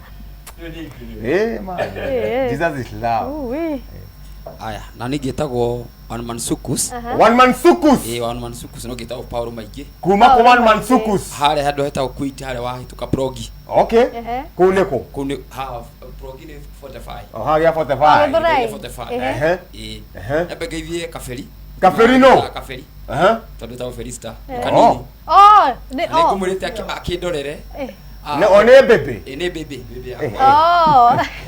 Eh, man. Eh. Jesus is love. Ui. Aya, na ningĩ ĩtagwo One Man Sukus. Aha. One Man Sukus. Ĩĩ, One Man Sukus no ngĩtagwo Paul Maingĩ. Kuma kũ One Man Sukus? Harĩa handũ hetagwo Kuit harĩa wahĩtũka Progi. Okay. Ehe. Kũu nĩ kũ? Kũu nĩ ha Progi nĩ 45. Oh, harĩa 45. Gĩthũrai. 45. Ehe. Ĩĩ. Ehe. Nyambe ngeithie Kaberi. Kaberi no? Ah, Kaberi. Ehe. Tondũ etagwo Felista. Eh. Kanini. Oh. Oh, nĩ Na oh. nĩngũmwĩrĩte akĩndorere. Eh. Ah, Nĩ- o nĩ baby? Ĩĩ, nĩ baby, baby yakwa.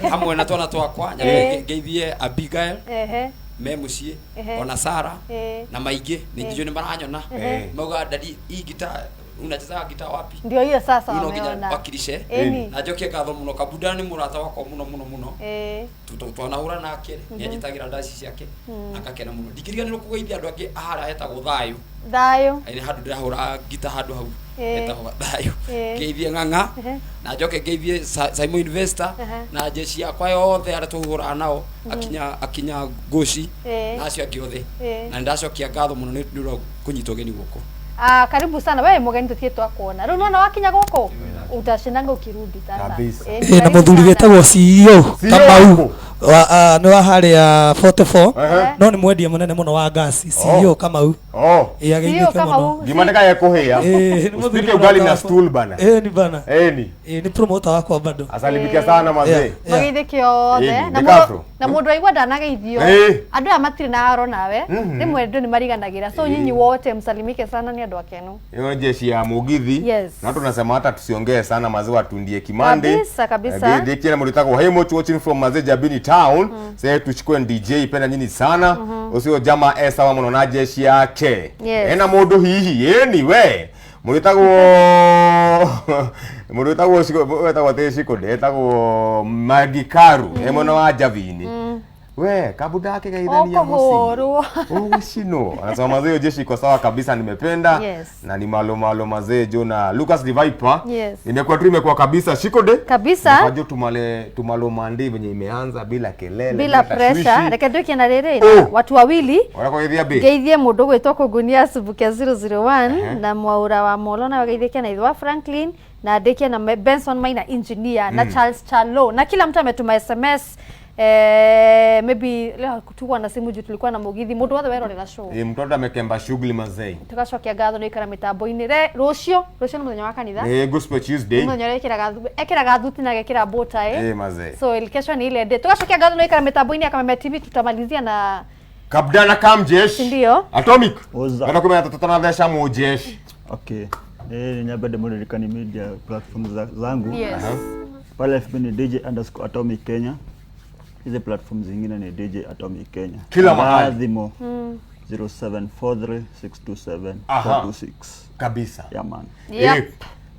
Oh. Hamwe na twana twakwa, nyambe Eh. ngeithie Abigail Ehe. me mũciĩ Ehe. ona Sara Eh. na maingĩ nĩ njũĩ nĩ maranyona. Ehe. Mauga dadi hii gitaa unachezaga gitaa wapi? Ndio hiyo sasa Rĩu no nginya wameona. wakilishe. Ĩni. Na njokie ngatho mũno Kabuda nĩ mũrata wakwa mũno mũno mũno. Eh. Twanahũra nake rĩ, nĩ anjĩtagĩra ndaci ciake akakena mũno. Ndingĩriganĩrwo kũgeithia andũ angĩ harĩa hetagwo Thayũ. Thayũ. Nĩ handũ ndĩrahũra ngita handũ hau Eh. hetagwo Thayũ. Eh. Ngeithie Ng'ang'a Ehe. na njoke ngeithie Simon Investor Ehe. na jeshi yakwa yothe arĩa tũhũraga nao akinya akinya Ngoci Eh. na acio angĩ othe. Eh. Na nĩndacokia ngatho mũno nĩ ũndũ wa kũnyitwo ũgeni gũkũ. Ah, karibu sana wewe mugeni tutie twakuona riu nona wakinya guku utashindanga ukirudi sasa. Kabisa. Eh, Ĩ, na karibu mũthuri sana. wĩtagwo CEO CEO Kamau wa ah, nĩ wa harĩa 44 Ehe. no nĩ mwendia mũnene mũno wa ngasi CEO Oh. Kamau. Oh. Ĩ, ageithĩke CEO Kamau. mũno. Ngima ndĩkaye kũhĩa. Ĩ, nĩ mũthuri Usipike ugali na mũrata wakwa. stool bana. Ĩ, ni bana. Ĩni. Ĩ, nĩ promoter wakwa bado. Asalimike sana mazee. Yeah. Mageithĩke othe Ĩni, na nĩ mũndũ kafro. na mũndũ aigua ndanageithio Ĩ. andũ aya matirĩ na haro nawe Mhm. rĩmwe andũ nĩ mariganagĩra so nyinyi wote msalimike sana ni andũ akenu. Hiyo ni jeshi ya Mugithi. Yes. Na tunasema hata tusiongee sana mazee watundie Kimande. Kabisa, kabisa. Ndikie na mlitako hey much watching from mazee Jabini Town. Sasa tuchukue DJ penda nyinyi sana. Usio jama esa wa muno na jeshi yake. Yes. Ena mundu hihi yeni we. Mũrĩtagwo mũrĩtagwo wetagwo atĩ Shiko ndetagwo Magikaru e mwena wa Javini. We kabuda akĩgeithania mũciĩ. Ũkũhũrwo. Ugushino. Anasema mazee hiyo jeshi iko sawa kabisa nimependa. Yes. Na ni malo malo mazee jo na Lucas the Viper. Yes. Imekuwa tu imekuwa kabisa Shiko de. Kabisa. Jo tumale tumalo mandi venye imeanza bila kelele Bila pressure tashwishi. reke nduĩke na rĩrĩ Oh. watu wawili Warakoithia bi. ngeithie mũndũ gwĩtwo kũngunia Subukia 001 na mwaura wa molo na wageithĩke na ithe wa Franklin na ndĩkie na Benson Maina engineer na Charles Chalo na kila mtu ametuma SMS maybe leo tukuwa na simu juu tulikuwa na mugithi mũndũ wothe werorera show Eh, mtoto amekemba shughuli mazee. tugacokia ngatho nĩ ikara mĩtambo-inĩ re rũciũ rũciũ nĩ mũthenya wa kanitha Eh, Gospel Tuesday. mũthenya ũrĩa ekĩraga thuti na agekĩra bow tie Eh, mazee. so kesho ni ile day tugacokia ngatho nĩ ikara mĩtambo-inĩ ya Kameme TV tutamalizia na Kabdana kam jeshi. ndio Atomic. Oza. Bado kumenya tutanathesha mu jeshi. Okay. Nyambe ndĩmũririkanie media platform zangu. Yes. Aha. Pale FB ni DJ_Atomic Kenya. Hizi platform zingine ni DJ Atomic Kenya. Kila mahali. Thimo 0743627426. Aha. Kabisa. Yeah, man. Yep. Eh,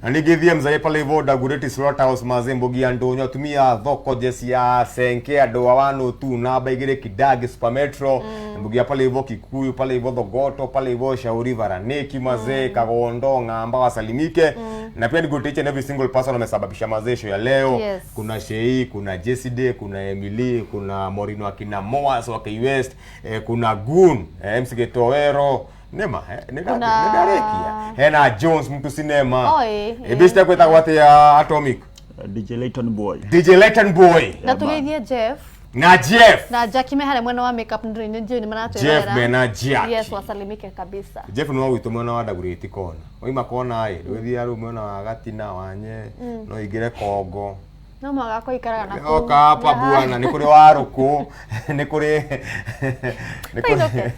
na ningithie mzae pale hivyo Dagoretti Slaughterhouse mazee mbogi ya ndonyo atumia thoko jesi ya senke andũ a wano tu namba igĩrĩ Kidagi Super Metro mbogi ya pale hivyo Kikuyu pale hivyo Thogoto pale hivyo Shauri Varaneki mazee Kagondo Ng'amba wasalimike na pia ni each and every single person amesababisha mazee show ya leo Yes. kuna Shei kuna Jesse kuna Emily kuna Morino akina Moas wa K West kuna Gun MC Getowero nema Kuna- nĩndarekia hena Jones mtu sinema Oh, eh, eh. ĩbĩcite kwĩtagwo atĩa Atomic DJ Layton Boy. DJ Layton Boy na tugeithie Jeff na Jeff na Jackie me harĩa mwena wa makeup nĩ njũĩ nĩ maratwĩrorera. Jeff mena Jackie. Yes, wasalimike kabisa. Jeff nĩ wa gwitũ mwena wa Dagoretti kona waima kona ĩ ndũgĩthiĩ rĩu mwena wa Gatina wanye no ingĩre Kongo No mwaka kũikaraga na kũu. oka hapa bwana nĩ kũrĩ warũkũ nĩ kũrĩ nĩ kũrĩ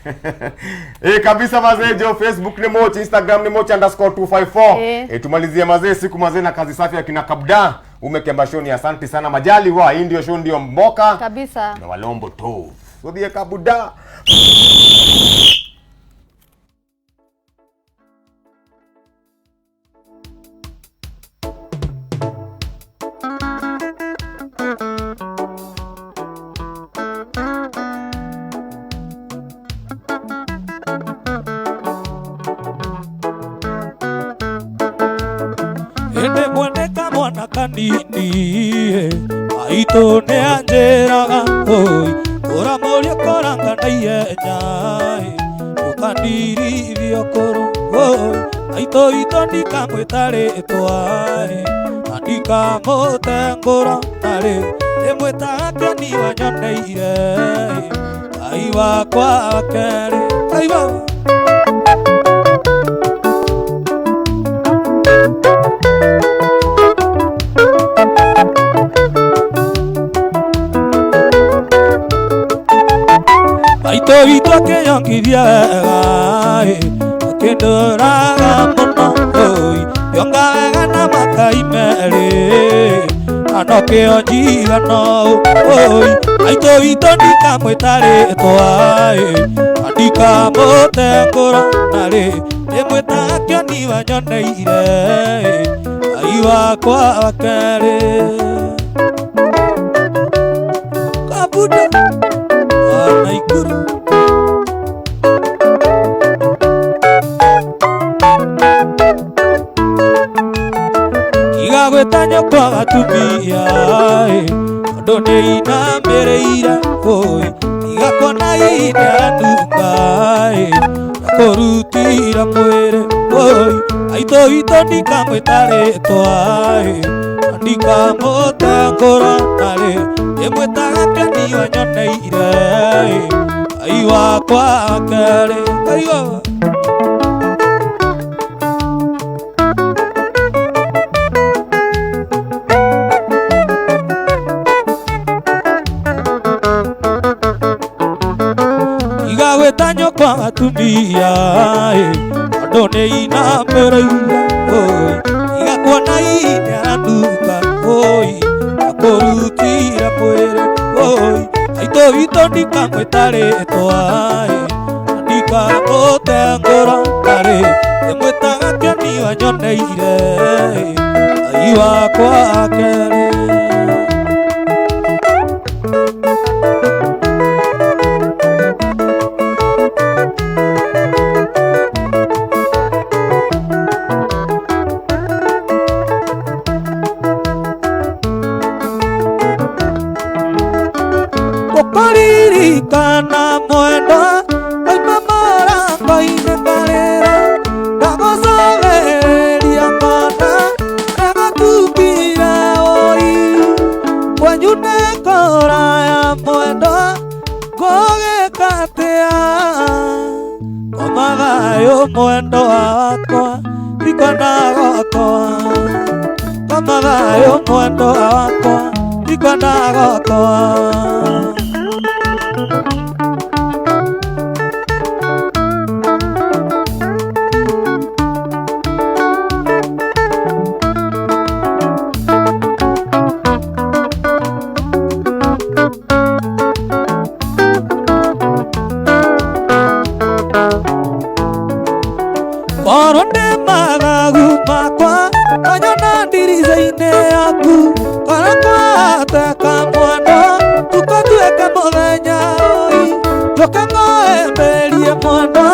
eh kabisa mazee jo Facebook ni mochi Instagram ni mochi underscore 254 Eh. eh tumalizie mazee siku mazee na kazi safi ya kina Kabda umekemba shoni asante sana majali wa hii ndio show ndio mboka Kabisa. na walombo to sodhie Kabuda. Ĩndĩ mwene kamwana kanini maitũ nĩ anjĩraga oi ũramũria koranga na ihenya ĩ, ndũkandirithio kũrũ. Maitũ witũ ndikamwĩta rĩtwa na ndikamũtengũra narĩ ndĩmwĩtaga kĩoni wanyoneire Ngai wakwa wa kerĩ Ngai wakwa. Maitũ witũ akĩnyongithia wega akĩndũraga mũno oi yonga wega na makai merĩ na no kĩo njigano oi maitũ witũ ndikamwĩta rĩtwa na ndikamũtengũra narĩ ndĩmwĩtaga kĩoni wanyoneire Ngai wakwa wa kerĩ Kabuda wa Naikuru. Tiga gwĩta nyũkwa gatumia tondũ nĩinamĩrĩire oi tiga kuona inanunga na kũrutĩra mwĩrĩ oi maitũ witũ ndikamwĩta rĩtwa na ndikamũtengũra narĩ ndĩmwĩtaga kĩoni wanyoneire Ngai wakwa wa kerĩ Ngai wakwa. Tiga gwĩta nyũkwa gatumia tondũ nĩinamĩrĩire oi tiga kuona inanunga oi na kũrutĩra mwĩrĩ oi maitũ witũ ndikamwĩta rĩtwa na ndikamũtengũra narĩ ndĩmwĩtaga kĩoni wanyoneire Ngai wakwa wa kerĩ. Gũkũririkana mwendwa oima mũrango-inĩ ngarĩra ndagũcogereria ngona ndagũkumbire oi kwanyu nĩ kũraya mwendwa ngũgĩka atĩa koma thayũ mwendwa wakwa ndikwenda gũkua koma thayũ mwendwa wakwa ndikwenda gũkua. Korwo ndĩ mathagu makwa kanyona ndirica-inĩ yaku korwo kwateka mwendwa tũkatuĩke mũthenya oi njũke ngũhĩmbĩrie mwendwa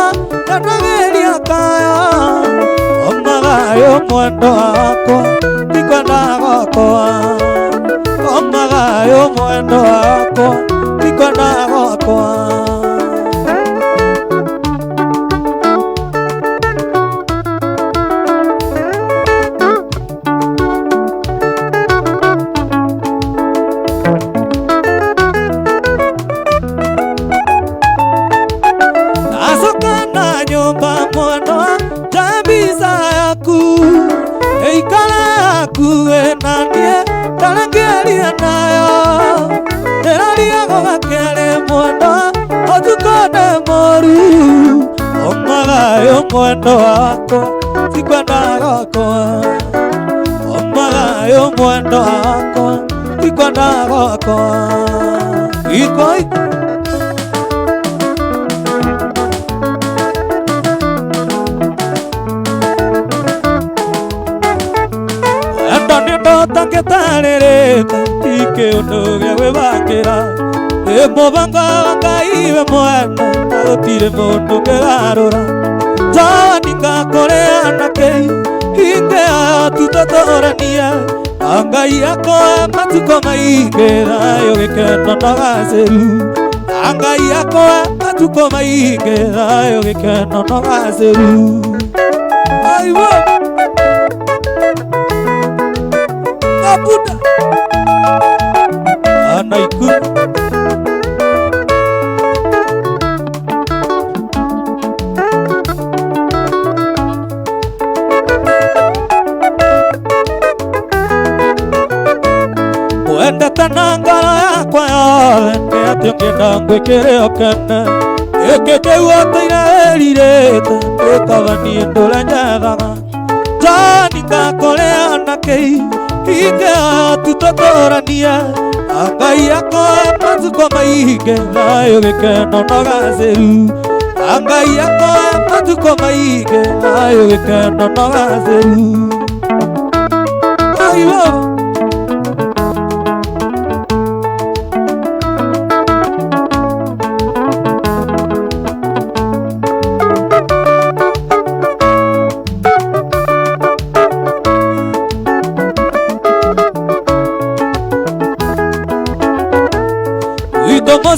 nyonageria kaya koma thayũ mwendwa wakwa ndikwenda gũkua koma thayũ mwendwa wakwa ndikwenda gũkua. Ndacoka na nyũmba mwendwa njambica yaku ĩikare hakuhĩ na niĩ ndarangĩria nayo ndĩraria gũgakĩrĩ mwendwa ũtukũ nĩ mũru koma thayũ mwendwa wakwa ndikwenda gũkua koma thayũ mwendwa wakwa ndikwenda gũkua iko iko. Wendo nĩ ũndũ ũtangĩtarĩrĩka ti kĩũndũ gĩa gwĩbangĩra nĩ mũbango wa Ngai we mwene na gũtirĩ mũndũ ũngĩgarũra njawaninga kũrĩ anake ingĩoya tũtũtũranie na Ngai akũhe matukũ maingĩ thayũ gĩkeno na ũgacĩru na Ngai akũhe matukũ maingĩ thayũ gĩkeno na ũgacĩru. Ai. Aiwa Kabuda Anaiku Wendete na ngoro yakwa yothe nĩ atĩ ũngĩenda ngwĩkĩre ũkene gĩkĩ kĩu ũtũire wĩrirĩte nĩ kaba niĩ ndũre nyethaga Johnny ngakũrĩa na kĩi ingĩoya tu tũtũranie Ngai akoe matukũ maingĩ thayũ gĩkeno na ũgacĩru Ngai akoe matukũ maingĩ thayũ gĩkeno na ũgacĩru Aiwa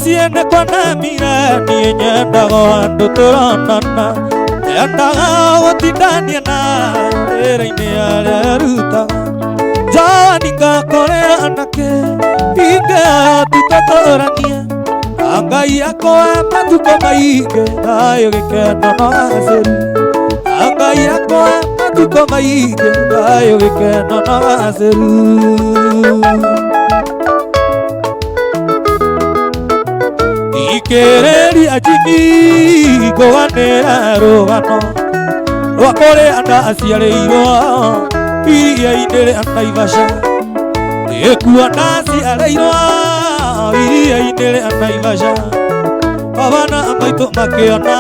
Ciene kwana mira niĩ nyendaga andũ tũronana nyendaga gũtindania na wĩra-inĩ arĩa arutaga Johnny ngakũrĩa nake ingĩoya tu tũtũranie Ngai akoe matukũ maingĩ thayũ gĩkeno na ũgacĩru Ngai akoe matukũ maingĩ thayũ gĩkeno na ũgacĩru Ikereria jimi ngũganĩra rũgano rwa kũrĩa ndaciarĩirwo iria-inĩ rĩa Naivasha nĩkuo ndaciarĩirwo iria-inĩ rĩa Naivasha baba na maitũ makĩona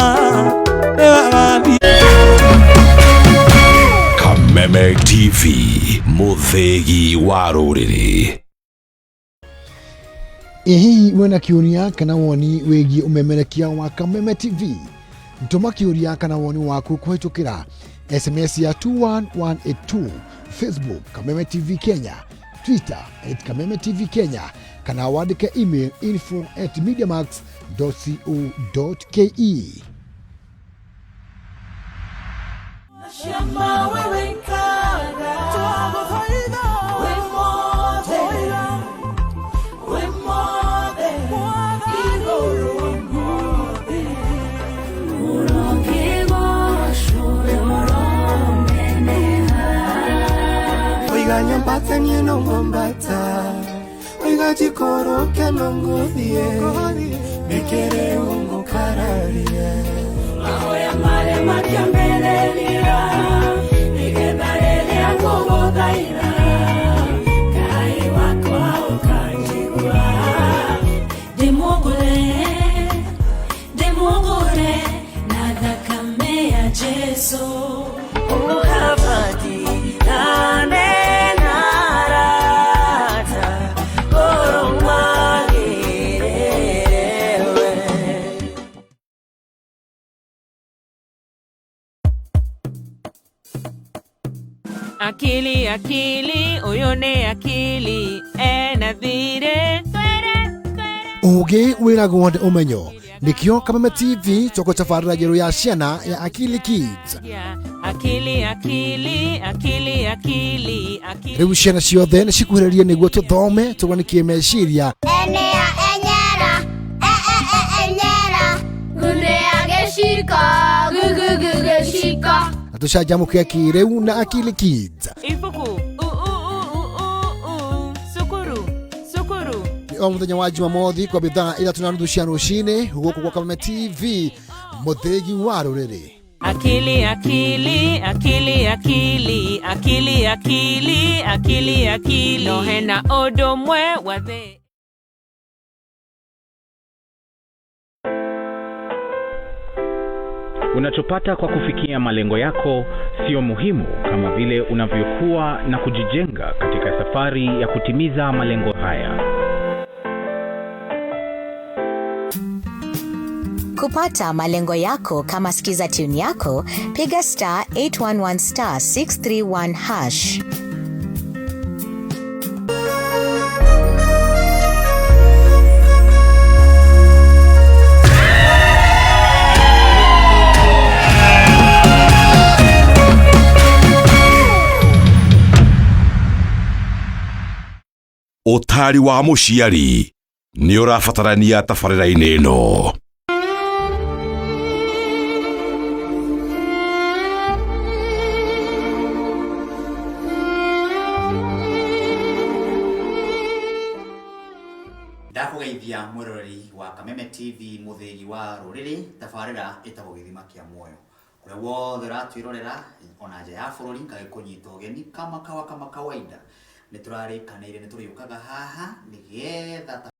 nĩ wega thiĩ. Kameme TV mũthĩgi wa rũrĩrĩ. Ĩ hihi wĩna kĩũria kana woni wĩgiĩ ũmemerekia wa Kameme TV? Tũma kĩũria kana woni waku kũhĩtũkĩra SMS ya 21182, Facebook Kameme TV Kenya, Twitter @Kameme TV Kenya, kana wandĩke email info@mediamax.co.ke. Oiga nyambata niĩ no ngwambata Oiga njikũrũke no ngũthiĩ Nĩkĩrĩ ũngũkararia Mahoya marĩa makĩambĩrĩria Nĩgetha rĩrĩa ngũgũthaitha Ngai wakwa ũkanjigua Ndĩmũgũre na thakame ya Jesũ Ũhabati Akili, akili, uyu ni akili ena thire. Ũũgĩ wĩragwo nĩ ũmenyo nĩkĩo Kameme TV tũgũtabarĩra njerũ ya ciana ya Akili Kids. Akili, akili, akili, akili, akili. Rĩu ciana ciothe nĩ cikuhĩrĩrie nĩguo tũthome tũganikie meciria. Enea enyera, e e e enyera, gunea gĩciko, gu gu gu gĩciko. Na tũcanjamũke kĩrĩu na Akili Kids. Ibuku, u u u u u u, sukuru, sukuru. Nĩ o mũthenya wa Jumamothi kwa thaa 3:30 cia rũcinĩ gũkũ kwa Kameme TV mũthĩgi wa rũrĩrĩ. Akili, akili, akili, akili, akili, akili, akili, akili. No hena ũndũ ũmwe wa thĩ. Unachopata kwa kufikia malengo yako sio muhimu kama vile unavyokuwa na kujijenga katika safari ya kutimiza malengo haya. Kupata malengo yako kama skiza tune yako, piga star 811 star 631 hash. Ũtaari wa mũciari nĩ ũrabatarania tabarĩra-inĩ ĩno. Ndakũgeithia mwĩroreri wa Kameme TV, mũthĩgi wa rũrĩrĩ, tabarĩra ĩtagwo Gĩthima kĩa Muoyo. Kũrĩa wothe ũratwĩrorera ona nja ya bũrũri, ngagĩkũnyita ũgeni kama kawa kama kawaida. Nĩ tũrarĩkanĩire nĩ tũrĩũkaga haha nĩgetha.